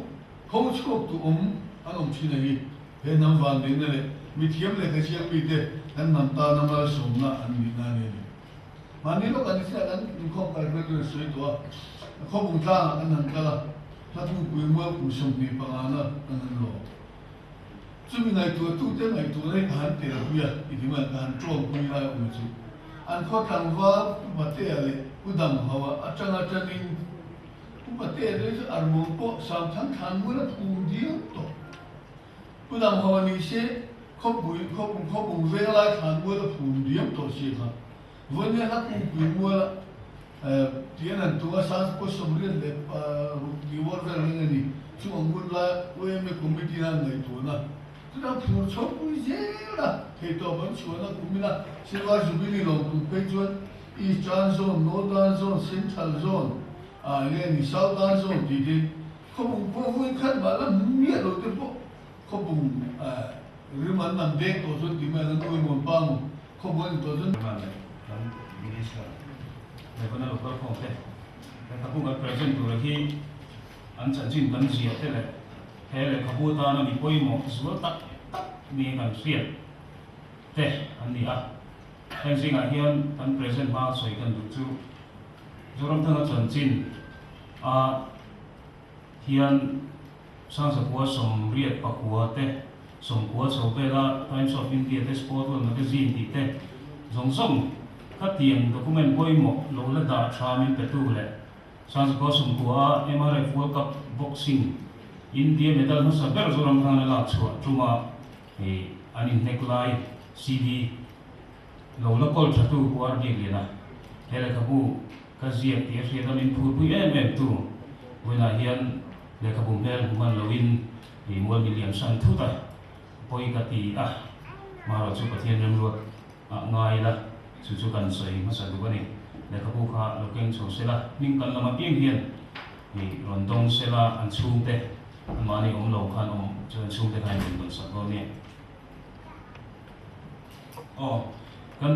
kho chhuak tu awm an awm thin a hi he hnam vanneihna leh mithiam leh khachiang mite kan hnam tana malsawmna an nihna a ni a ni. Mahni lawk an chiah kan inkhawm kal hmel tur a sawi tawh a, khawbung tlangah kan han kal a, hla thungpui mual kum 25 na kan han lawm. Chumi ngaihtuahtute ngaihtuahna hi ka han telpui a, i ti mai, ka han tawngpui lai awm chu. An khaw tlangval Pu Patea leh Pu Damhaua atanga tanin Pu Patea te chu Armawng pawh Samthang thlan mual a phum diam tawh. Pu Damhaua ni se khawpui khawpung khawpung veng lai thlan mual a phum diam tawh si kha. Vawinia hla kungpui mual a tih an han tum a, sang pawh 86 tih uar vel reng a ni. Chu ang hun lai YMA Committee hian ngaihtuahna chutah phur chhopui zel a, theihtawp an chhuahna kum ila Silver Jubilee lawm tum phei chuan Eastern Zone, Northern Zone, Central Zone ah eng nge ni Southern Zone tih te khawpung pawh vawi khat mah la hmu miah lo te pawh khawpung rim an nam dek tawh chuan ti mai ang a nu emaw an pa emaw Khawbuai ni tawh chuan. Chairman leh kan Minister Levana Local Khawm te lehkhabu kan present tura hi an chanchin kan ziah te leh he lehkhabu tana mi pawimawh zual tak tak ni kan hriat te an ni a. Heng zingah hian kan present hma sawi kan duh chu Zoramthanga chanchin a hian Sangzakua 89 te, 90 chho vela Times of India te, Sport World Magazine tih te zawng zawng khatiang document pawimawh lo la dah tha min petu leh Sangzakua 90 a MRF World Cup Boxing India medal hmasa ber Zoramthangana lak chhuah tuma an inhnek lai CD lo la kawl thatu Pu RD Liana he lehkhabu ka ziak tih a hriat a min phurpui em em tu. Vawiinah hian lehkhabu hmel hmu hman loin ih mual mi lian hran thut a, pawi ka ti a, marawh chu Pathian remruat ah ngai ila chu chu kan sawi hmasa duh a ni. Lehkhabu kha lo keng chho sela, hming kan lam apiang hian ih rawn dawng sela an chhungte anmahni awm lo khan awm chu an chhungte khan rawn dawn sak dawn nia. Aw, kan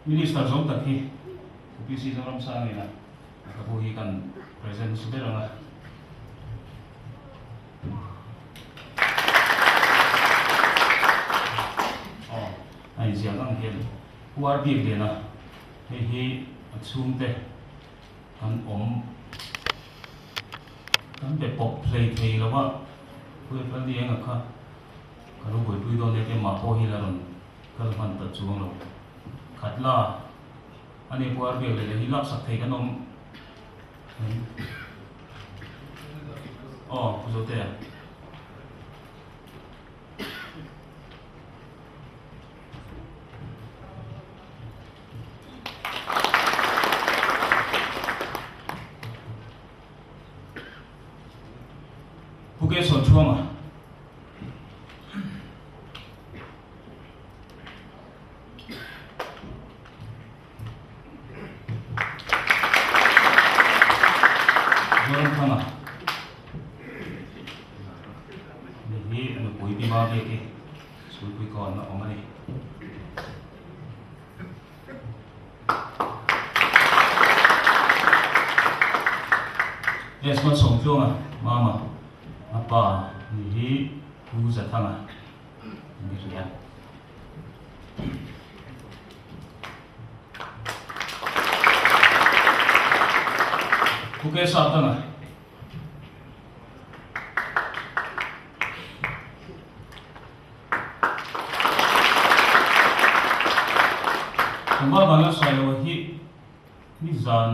Minister zawng tak hi UPC Zoramsangin a lehkhabu hi kan present hmasa ber ang a. Aw, a inziak ang hian puar bik lian a, hei hi a chhungte kan awm kan be pawp hlei thei lo a, Khuaifal ni enga kha ka lo buaipui dawn nia keimah pawh hi la rawn kal hman ta chuang lo. Khat la, ani puar biak leh leh hi laksak thei kan awm. Aw, Pu Zotea. Pu Kesawn Thuama. Zoramthanga ni hi a nupui Pi Mabiaki Suipui kawn a awm a ni. Esma Sawmtluanga mama a pa ni hi Pu Zathanga a ni rih a. Pu Kesa Tanga. Tlangval van la sawi lo hi nizan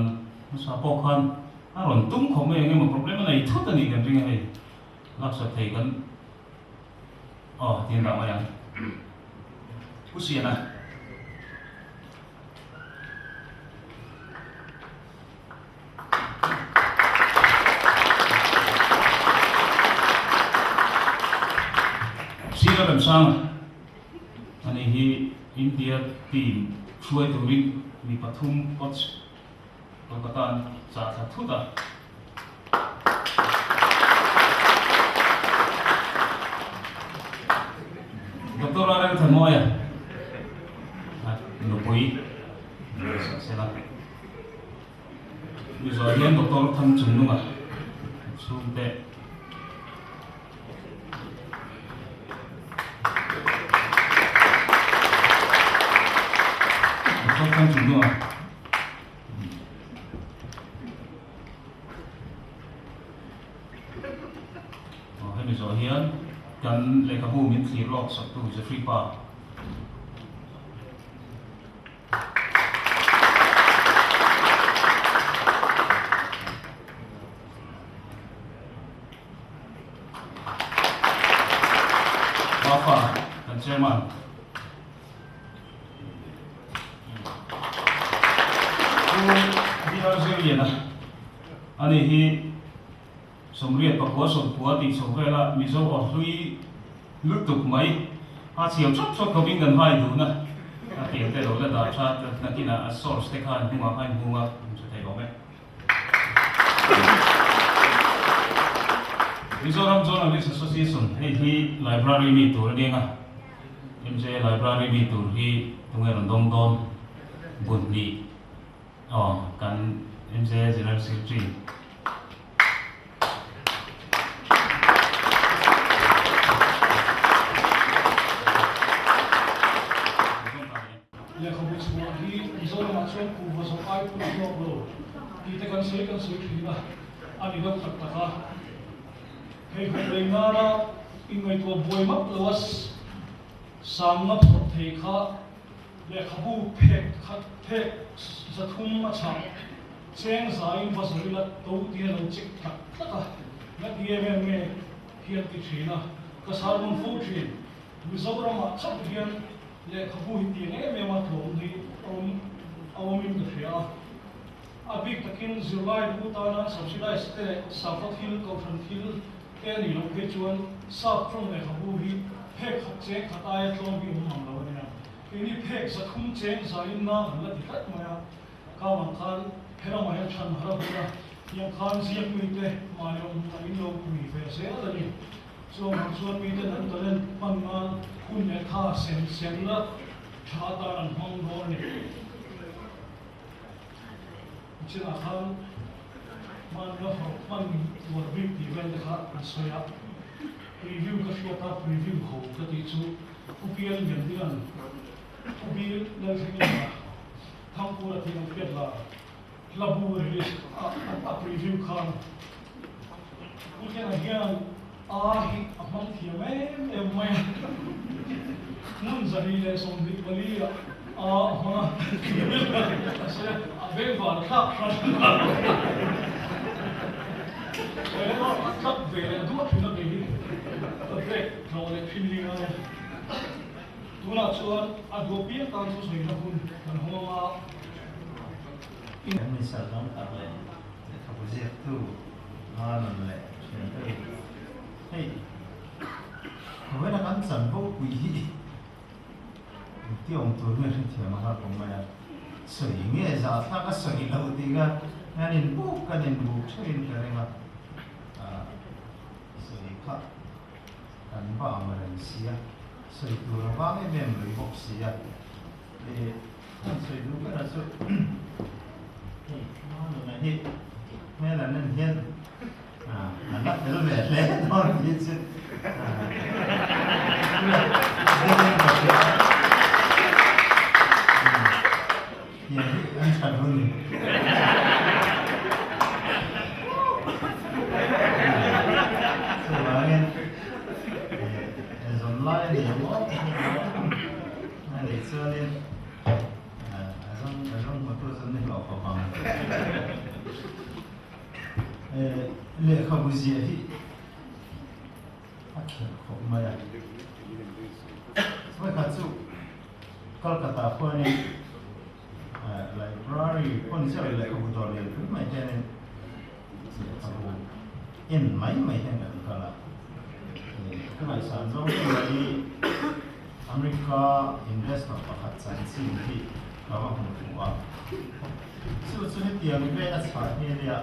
hmasa pawh khan a rawn tum khawp mai eng emaw problem a nei thut a nih kan ring a hei laksak thei kan Aw, ti an dah mai ang. Pu Siana. Sira Remsanga, ani hi India team hruai turin mi pathum coach Kolkata an chah thla thut a. Doctor Rarel Thanmawia nupui Sela Mizo hian Doctor Thangchungnunga chhungte Doctor Thangchungnunga Aw hemi zawh hian kan lehkhabu min thlir lawk saktu Jeffrey pa. Bafa kan chairman. Pu DR Zirliana ani hi 84 90 tih chho vela Mizo aw hlui lutuk mai a chhiau chawp chawp khawpin kan hai dun a, a tiang te lo la dah tha nakinah a source te khan hnungah khan hmung a hmu thei awm e. Mizoram Journalist Association hei hi library mi tur a nia nga, MJA library mi tur hi tunge rawn dawng dawn bunhnih aw kan MJA General Secretary. Lehkhabu chhuah hi Mizoramah chuan kuhva zawh ai pawh a hlawk lo tih te kan sawi kan sawi thin a, a ni deuh tak tak a. Hei hawk lei nana inngaihtuah buai map lo a sangna phawrh thei kha lehkhabu phek khat phek 300 a chhah cheng zaiin va zawh ila to tih a lo chek tlak tlak a, na ti em em nge hian ti thin a, ka sarmon fo thin. Mizoramah chauh hian lehkhabu hi tiang em em a tlawm hi a awm a awmin ka hria a. A bik takin zirlai bu tana subsidize te leh sakhaw thil, kohhran thil te a nih loh phei chuan sap tawng lehkhabu hi phek khat cheng khat aia tlawm hi awm ang lo a nia. Keini phek 300 cheng zain na kan la ti tlat mai a, kau ang khan he ramah hian chhan har a hun a, tiang khan ziak mite mahni awm hmunah in lo pui ve zel a ni. Chuang ang chuan miten an talent hman nan hun leh tha sem semna tha atan an hmang dawn a ni. Chinah khan hmanrua hawrh hman uar bik tih vel te kha an sawi a, preview ka hriat a, preview ho ka tih chu Pu Pial Liandinga'n Pu Bil Lalthlengina Thangkura tih an hriat la hla bu release a a preview khan Pu Thlenga hian a hi a hmang thiam em em mai a, hmun 224 ah a a hmang a, a sawi a, a bengvar thlak hran He a tlak ve leh duah thin a kei hi ka break hlawh leh thin ni ngai a. Tunah chuan a duah piang tan thusawina hun kan hawng a. Kan minister tam tak leh lehkhabu ziaktu Manon leh thiante hei vawiina kan chanvo pui hi engti awm tur nge hrethiam a har awm mai a, sawi nge zahthlak a sawi loh tih kha kan inbuk kan inbuk theuhin ka ring a, sawi kha kan va ang reng si a, sawi tur a vang em em mai bawk si a. E an sawi duh ber a chu hei Manuna hi hmel an en hian a la fel ve hle dawn tih chu tiang hi an tha dun ni. Chuvangin zawn lai a ni maw? A nih chuanin a zawng a zawng hmatu chu ni hlawh khawp ang. Lehkhabu ziah hi a khelh khawp mai a. Vawikhat chu Kolkata khuanin library pawn chiah lo lehkhabu dawr lian pui mai hianin lehkhabu en mai mai hian kan kal a. Ka ngaihsan zawng chu mai America investor pakhat chanchin hi ka va hmu fuh a. Chu chu hetiang vel a chhah hi a nia.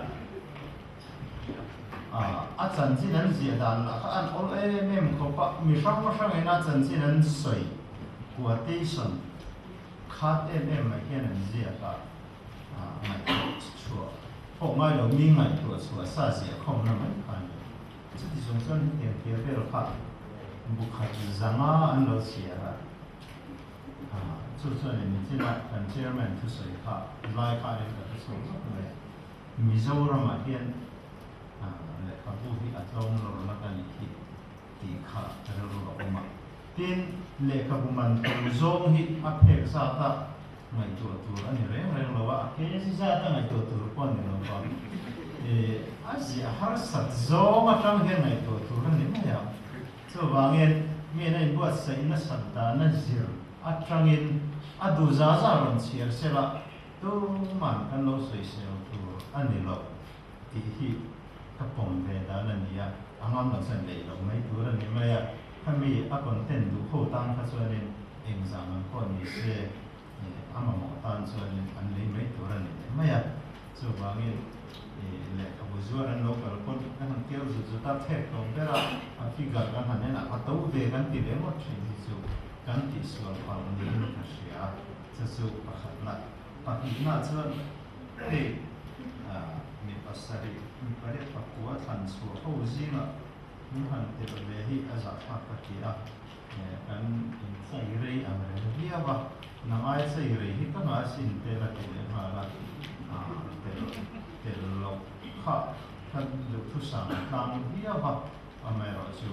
A chanchin an ziah dan lah kha an awl em em khawp a, mi hrang hrangin a chanchin an sawi quotation khat em em mai hian an ziak a, ngaihtuah chhuah pawh ngai lo mi ngaihtuah chhuah sa ziah khawmna mai kha a ni. Chuti chung chuan hetiang thil vel kha bu khat zanga an lo chhiar a, chu chuan in nichinah kan chairman thusawi kha lai kha in ka hre chhuak zawk mai a, Mizoramah hian lehkhabu hi a tlawm lawr lak a nih hi tih kha rilru a awm a. Tin, lehkhabu man to zawng hi a phek zat a ngaihtuah tur a ni reng reng lo a, a kg zat a ngaihtuah tur pawh a ni lo va, a ziah harsat zawng atang hian ngaihtuah tur a ni mai a. Chuvangin, mi an inbuatsaih nasat dana zir atangin a duh za za rawn chhiar sela tuman kan lo sawisel tur a ni lo tih hi ka pawm ve dan a ni a, a ngam lo chuan lei loh mai tur a ni mai a, khami a content duh ho tan kha chuanin engzah man pawh ni se a mamawh tan chuanin an lei mai tur a ni leh mai a, chuvangin lehkhabu zuar an lo kal pawn kan han keu zut zut a, thek tawp ber a, a figure kan han en a, a to ve kan ti leh ngawt thin hi chu kan tihsual palh niin ka hria a, chu chu pakhatna. Pahnihna chuan hei mi pasarih, mi pariat pakua thlan chhuah ho zingah min han telh ve hi a zahthlak ka ti a, kan inchei rei ang reng viau a, nangai chei rei hi ka ngai sin tel a ti leh nghal a, telh telh loh kha ka duhthusam tlang viau a, amaherawhchu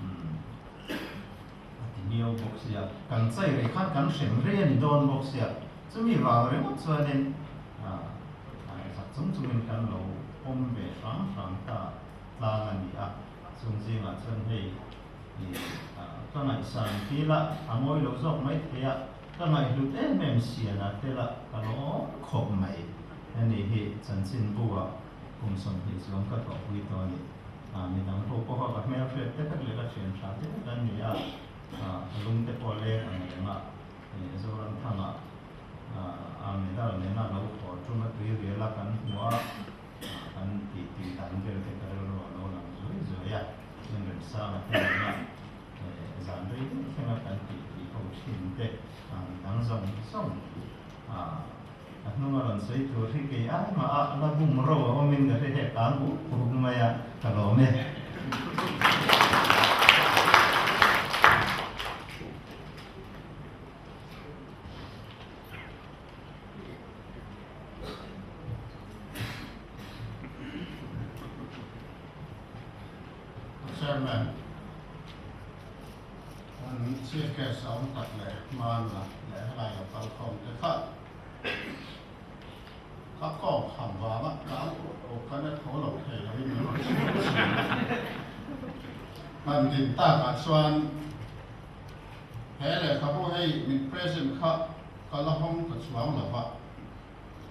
umm. A ti miau bawk sia, kan chei rei khan kan hrem rei a ni dawn bawk sia, chumi vang ringawt chuanin zak chung chungin kan lo awm ve hrang hrang ta tlang a ni a, chung zingah chuan hei ka ngaihsan tila a mawi lo zawk mai thei a, ka ngaihhlut em em sian a tela ka lawm khawp mai. Heni hi chanchinbu ah kum 20 chuang ka thawhpui tawh a ni. Midang ho pawha ka hmelhriat te vek leh ka thian tha te vek an ni a, ka lung te pawh leng ang reng a, Zoramthanga a medal nena lo haw tum a tui rial a kan hmu a, kan tih tih dan vel te ka rilru a lo lang zuai zuai a, Remsanga te nena zan rei deuh thlenga kan tih tih ho thin te midang zawng zawng a hnunga rawn sawi tur hi kei ai mah a la bum ro a awmin ka hre hek ang uk uk mai a, ka lawm e. Chairman, kan Chief Guest a awm tak leh hmanna leh helai lo kal khawm te kha ka kawng kham vanga tlang uk uk a na tho lo thei loin min rawn chhung thin a. Hman din takah chuan he lehkhabu hei min present kha ka la hawng ta chuang lo va.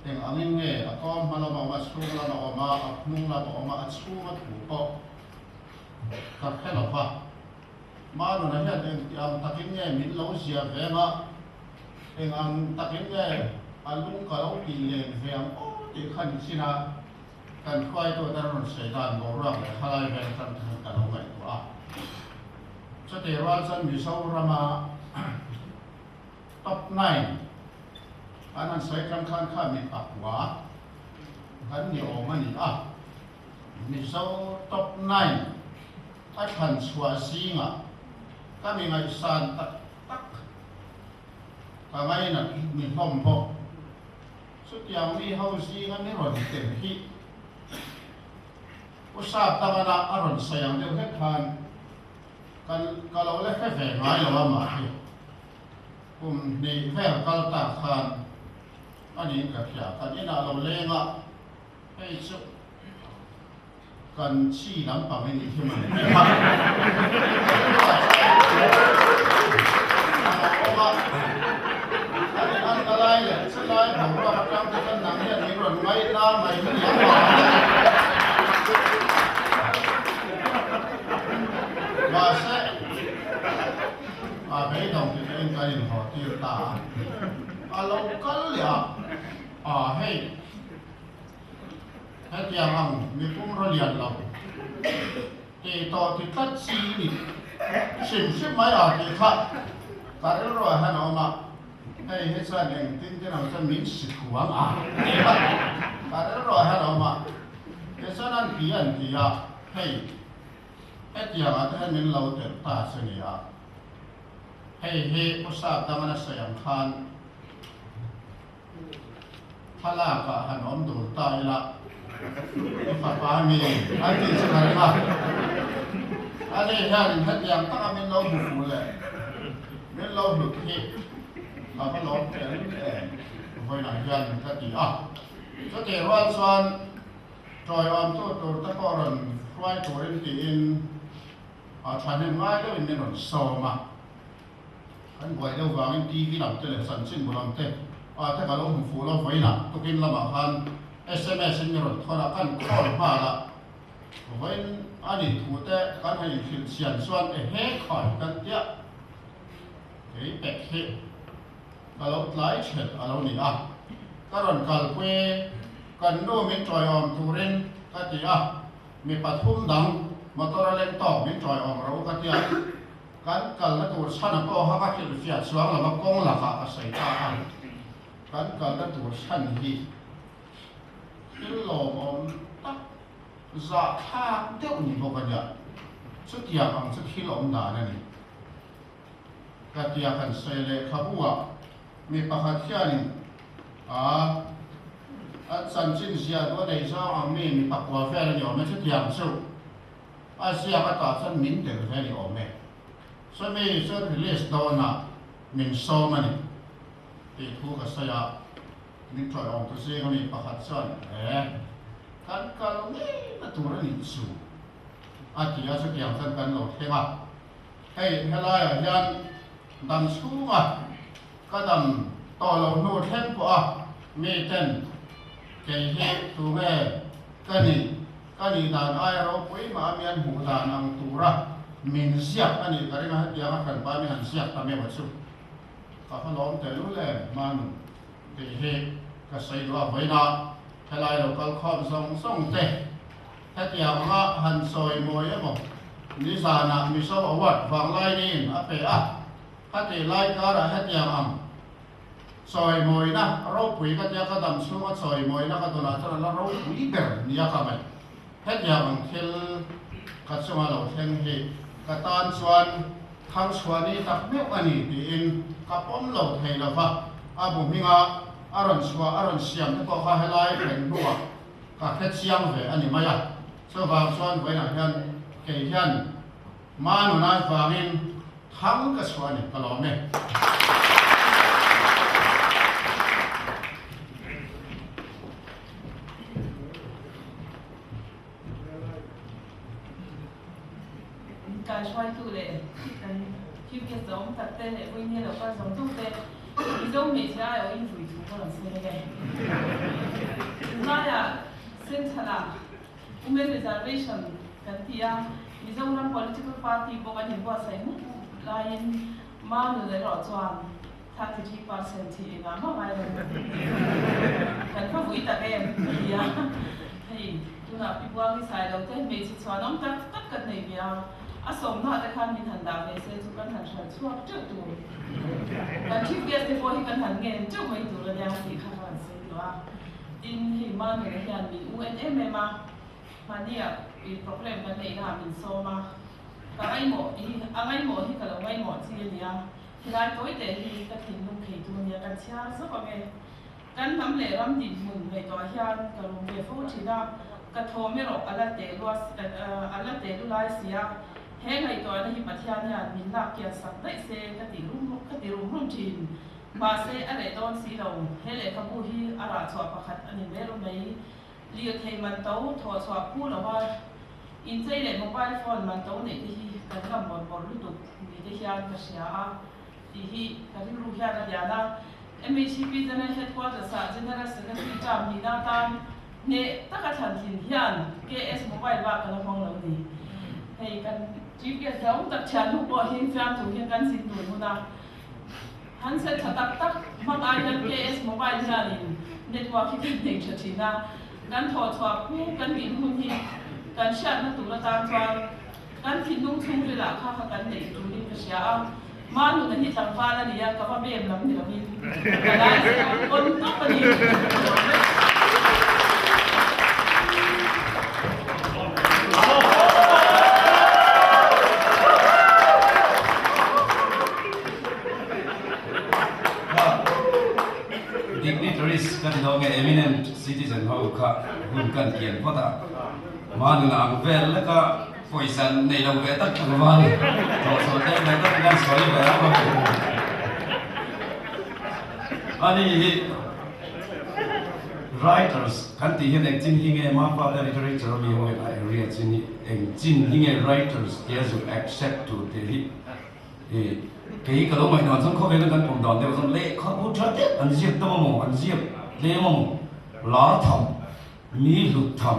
Eng angin nge a kawm hma lama awm a, chhung lama awm a, a hnung lama awm a, a chhunga thu pawh ka hre lo va. Manuna hian eng ti ang takin nge min lo zia veng a, eng ang takin nge a lung ka lo tih len ve ang aw tih kha ni chin a, kan hruaitu atan rawn sawi dan boruak leh halai vel atang te khan ka lo ngaihtuah a. Chutih rual chuan Mizorama Top nine an han sawi tang khan kha mi pakua kan ni awm a ni a, Mizo top nine a thlan chhuah zingah ka mi ngaihsan tak tak ka ngainat ni hlawm bawk. Chutiang mi ho zinga mi rawn tel hi Pu Sapdangana a rawn sawi ang deuh hlek khan Kan ka lo la hre ve ngai lo a mah hi kum hnih vel kal ta khan a niin ka hria. Kan inah lo leng a, hei chu kan chi lampang i nih hi mawni tih kha a lo awm a. An in an ka lai leh chulai boruak atang te chuan nang hian min rawn ngaihna mai hi ni ang mah. Mahse, a beidawng tih te in kan inhaw tir ta a, a lo kal leh a, a hei hetiang ang mipum raw lian lo tih tawh ti tlat chi i ni hrim hrim mai a tih kha ka rilru ah hian a awm a, hei hi chuan engtin tin ang chuan min si thuang a tih kha ka rilru ah hian a awm a, tichuan an ti an ti a. Hei, hetiangah te hian min lo telh ta che nia. Hei hi Pu Sapdangana sawi ang khan thlalakah han awm dun ta ila, i fapa mi an tih chu ka ring a. Ani hianin hetiang taka min lo hmu fuh leh min lo hlut hi ka va lawm tel em vawiinah hian ka ti a. Chutih rual chuan Tawiawmtu tur te pawh rawn hruai turin tiin thahnem ngai deuhin min rawn sawm a. Kan buai deuh vangin TV lam te leh chanchinbu lam te ah te ka lo hmu fuh lo vawiinah tukin lamah khan sms in min rawn thawn a, kan call nghal a. Vawiin a nih thu te kan han inhrilh chian chuan ehe khai kan tia kei pek hi ka lo tlai ṭhelh a lo ni a, ka rawn kalpui kan nu min ṭawiawm turin ka ti a, mi pathum dang motor a leng tawk min ṭawiawm ro ka ti a, kan kalna tur chhan a pawh kha ka hrilhfiah chuang lo va kawng lakah ka sawi ta a, kan kalna tur chhan hi thil lawmawm tak zahthlak deuh ni bawk a nia, chutiang ang chu thil awm dan a ni. Ka tia kan sawi lehkhabu ah mi pakhat hianin a a chanchin ziah duh a nei zawng ang mi mi pakua vel a ni awm e chutiang chu a ziak atah chuan min tel ve a ni awm e chumi chuan release dawnah min sawm a ni tih thu ka sawi a min tawih awm tu zing a mi pakhat chuan e kan kal ngei na tur a nih chu a ti a chutiang chuan kan lo thleng a. Hei helaiah hian dam chhunga ka dam tawh loh hnu thleng pawha miten Kei hi tunge ka nih, ka nih dan aia ropui mah a mi an hmuh dan ang tura min ziak a nih ka ring a, hetiang a hranpa mi han ziak ta meuh a chu ka va lawm tel ul em Manu tih hi ka sawi duh a, vawiinah helai lo kal khawm zawng zawng te hetiang anga han sawi mawi emaw nizanah Mizo Award vanglainiin a pe a, khatih lai karah hetiang ang Chawimawina ropui ka tia ka dam chhunga chawimawina ka dawnah chuan a la ropui ber nia ka ngaih. Hetiang ang thil ka chunga lo thleng hi ka tan chuan thangchhuahni tak meuh a ni tiin ka pawm lo thei lo va, a bu hminga a rawn chhuah a rawn siam te pawh kha helai thleng hnuah ka hre chiang ve a ni mai a. Chuvang chuan vawiinah hian kei hian Manuna vangin thang ka chhuah a ni, ka lawm e. Kai hruaitu leh kan Chief Guest a awm tak te leh vawiin lo kal zawng zawng te Mizo hmeichhe aiawh in vui thu ka rawn sawi ange. Tunlaiah Central-ah Women Reservation kan ti a, Mizoram Political Party pawh kan inbuatsaih mup mup laiin Manun erawh chuan 33% hi engah mah ngai lo kan va vui tak em ka ti a, hei tunah Pi Buangi sai lo te hmeichhe chhuanawm tak tak kan nei ve a, a sawmna te khan min han dah ve se chu kan han hral chhuak teuh tur, kan Chief Guest te pawh hi kan han ngen teuh mai tur a nia tih kha ka han sawi duh a. Tin, hei Manuna hian min u en em em a, mahnia i programme kan neih naah min sawm a, ka ngaihmawh hi, a ngaihmawh hi ka lo ngaihmawh chi a nia, khilai tawi teh hi ka thinlung thei tu a nia, kan chhiar zawk ang e. Kan hnam leh ram dinhmun ngaihtuah hian ka rum ve fo thin a, ka thawm erawh a la teh lua, a la teh lu lai si a, he ngaihtuahna hi Pathian hian min lak kian sak daih se ka ti rum, ka ti rum rum thin. Mahse, a reh dawn si lo. He lehkhabu hi a rah chhuah pakhat a ni ber mai. Lirthei man to thawh chhuah phu lo a, inchei leh mobile phone man to neih te hi kan ngam bawrh bawrh lutuk ni te hian ka hria a tih hi ka rilru hian a lian a. MHCP General Headquarters ah General Secretary term nihna atan hneh taka thlan thin hian KS mobile bak ka la hmang lo ni. Hei kan Chief Guest hlauhawm tak thiannu pawh hi fiamthu hian kan zin dun hun a. Handset tha tak tak hmang ai hian KS Mobile hianin network hi kan nei tha thin a, kan thawhchhuah phu kan din hun hi kan hriatna tur atan chuan kan thinlung chhungrilah kha kha kan neih turin ka hria a, Manuna hi tlangval a ni a, ka va bem lam ni lovin ka lai on tawp a ni. Dignitaries ka ti dawn nge eminent citizen ho kha hun kan kian phawt a, Manuna ang vel leka pawisa nei lo ve tak tlangval thawhchhuah tel ve tak kan sawi ve a ani hi writers kan tih hian eng chin hi nge Mafate literature ami ho hian a area chin hi eng chin hi nge writers tia zuk accept tur tih hi I kei ka lo ngaihdan chuan khawvela kan awm dan deuh chuan lehkhabu tha deuh an ziak tam amaw an ziak tlem amaw lar tham mi hlut tham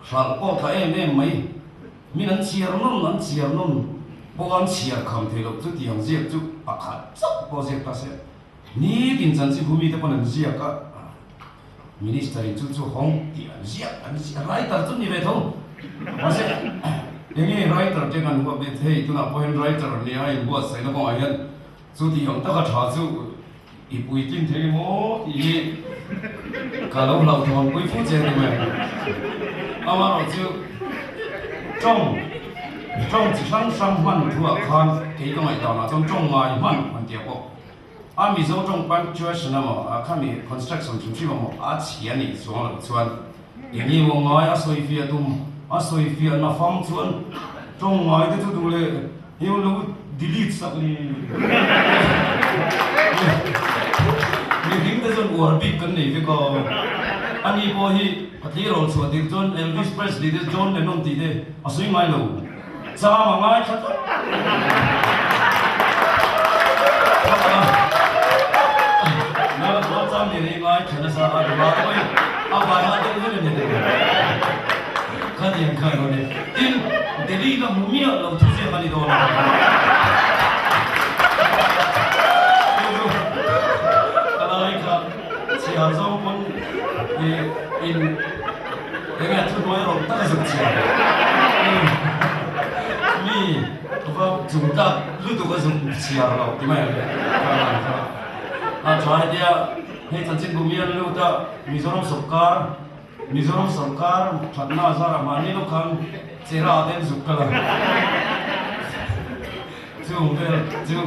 hralh pawh tla em em mai min an chhiar nawn an chhiar nawn pawh an chhiar kham thei loh chu tiang ziak chu pakhat chauh pawh ziak ta se nitin chanchinbu mite pawn an ziak a Minister in chu chu hawng tih an ziak an ziak writer chu ni ve tho mahse enge writer te kan huap leh thei tunah pawh hian writer nia a inbuatsaihna kawngah hian chu tih ang taka tha chu i puitlin thei emaw tih hi ka lo hlauhthawn pui fu che a ni mai amaherawh chu tawng tawng chi hrang hrang hman thuah khan kei ka ngaihdanah chuan tawng ngai hman han tih pawh A Mizo tawng punctuation emaw a khami construction hrim hrim emaw a chhia nih chuang loh chuan eng nge maw ngai a sawi fiah tum a sawi fiah na fang chuan tawng ngai te chu duh leh heng lo delete sak ni mihring te chuan uar bik kan nei vek a ani pawh hi a tleirawl chhuah tir chuan Elvis Presley te John Lennon tih te a sawi ngai lo. Cham a ngaithla tlat. Cham ni rei ngaithla nasa a duh a, oi Li la hmu miah lo thu ziak a ni dawn a. Chu chu ka lai kha chhiar zawng pawn ih in eng nge thuhnuai rawng tak a zuk chhiar mi va chung tlak lutuk a zuk chhiar lo ti mai ang le ka lan kha a tha hetia hei chanchinbu mi an lut a Mizoram sawrkar Mizoram sawrkar thatna a zarah mahni lawk khan chera te an zuk kal a, chung vel chu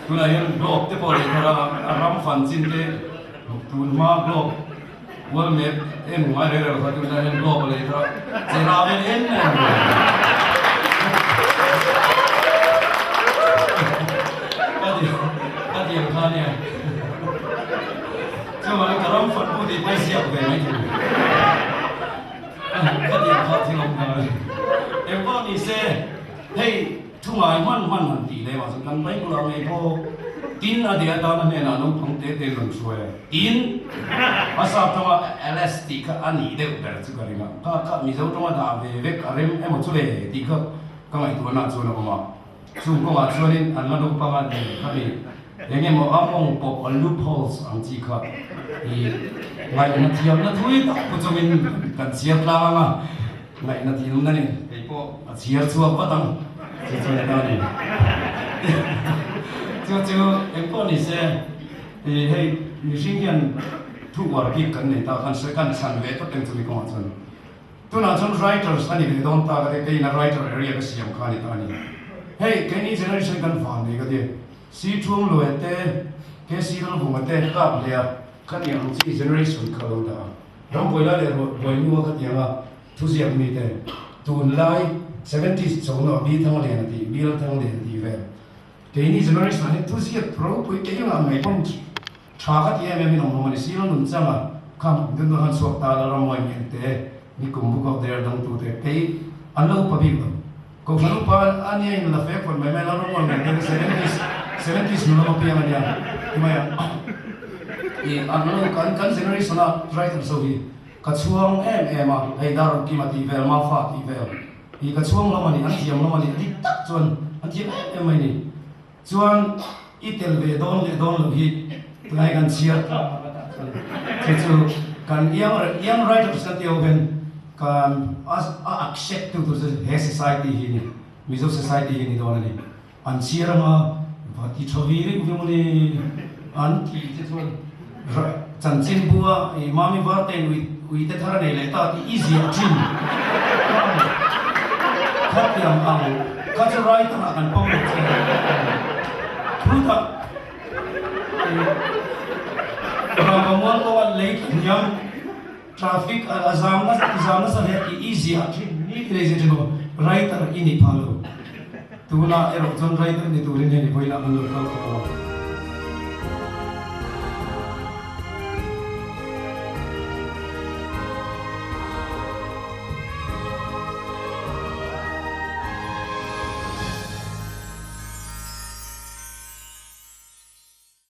tunah hian globe te pawh leh thar a, a ram fan chin te tun hma globe world map en ngai reng reng lo kha tunah hian globe a lei thar a, chera vel en en reng. Ka ti ang kha nia. Chuvangin ka ram fat pawh tih pawh ziak ve mai thei. Ka tih kha thil awm nghal a ni. Engpawh ni se, hei thu ngai hman hman han tih leh vang chuan kan Bible ah ngei pawh tin a deh atan a hnenah naupang te te rawn hruai a. Tin, a sap tawnga LS tih kha a nih deuh ber chu ka ring a. Kha kha Mizo tawnga dah ve vek a rem emaw chu le tih kha ka ngaihtuahna chuan a awm a. Chung kawngah chuanin an la naupang a ni kha mi eng emaw a mawng pawp a loopholes ang chi kha i ngaihna thiamna thui tak pu chungin kan chhiar tlang ang a, ngaihna thiamna ni kei pawh a chhiar chhuak vat ang chu chuan a ta ni. Chu chu eng pawh ni se i hei mihring hian thu uar bik kan nei ta khan sawi kan chhan ve tawp eng chumi kawngah chuan. Tunah chuan writers a ni ve dawn ta ka ti, keiin a writer area ka siam kha a ni ta a ni. Hei, keini generation kan van nei ka ti, Si Thuang Luai te, KC Lalvunga te kap hle a, khatiang ang chi generation kha lo dah a. Rambuai lai leh ruah buai nua khatiang a thuziak mi te, tunlai seventies chona Bi Thanglian a tih, Bial Thanglian a tih vel. Keini generation ah hian thuziak ropui kei anga ang mai pawn Tha ka ti em em in awm lo a ni si lo nun chang a, khang dun dun han chhuak ta la rammuai mian te, ni kum book of der dang tu te kei an la upa bik lo. Kohhran upa a nia in la fek fawt mai mai la rammuai mian te kha seventies seventies nu lama piang a nia ti mai ang. I an lo kan kan generation a writer zo hi ka chhuang em em a, hei dar kima tih vel mafa tih vel hi ka chhuang hlawm a ni, an thiam hlawm a ni, a dik tak chuan an thiam em em mai ni. Chuan i tel ve dawn leh dawn loh hi tunai kan chhiar tlang a tah chuan khi chu kan young young writers kan tih ho hian kan a accept tu tur chu he society hi ni Mizo society hi ni dawn a ni. An chhiar anga va ti tha vi reuh viau mawni an tih te chuan chanchin bua i mami var ten ui ui te thar a nei leh ta tih i ziah thin khatiang ang kha chu writer ah kan pawm lo che thu tak Rangkamual kawnga lei hniam traffic a zam nasa ti zam nasa hle tih i ziah thin ni ti lei ziah thin aw writer i ni phah lo tuna erawh chuan writer ni turin hei ni vawiinah kan lo kal khawp ang.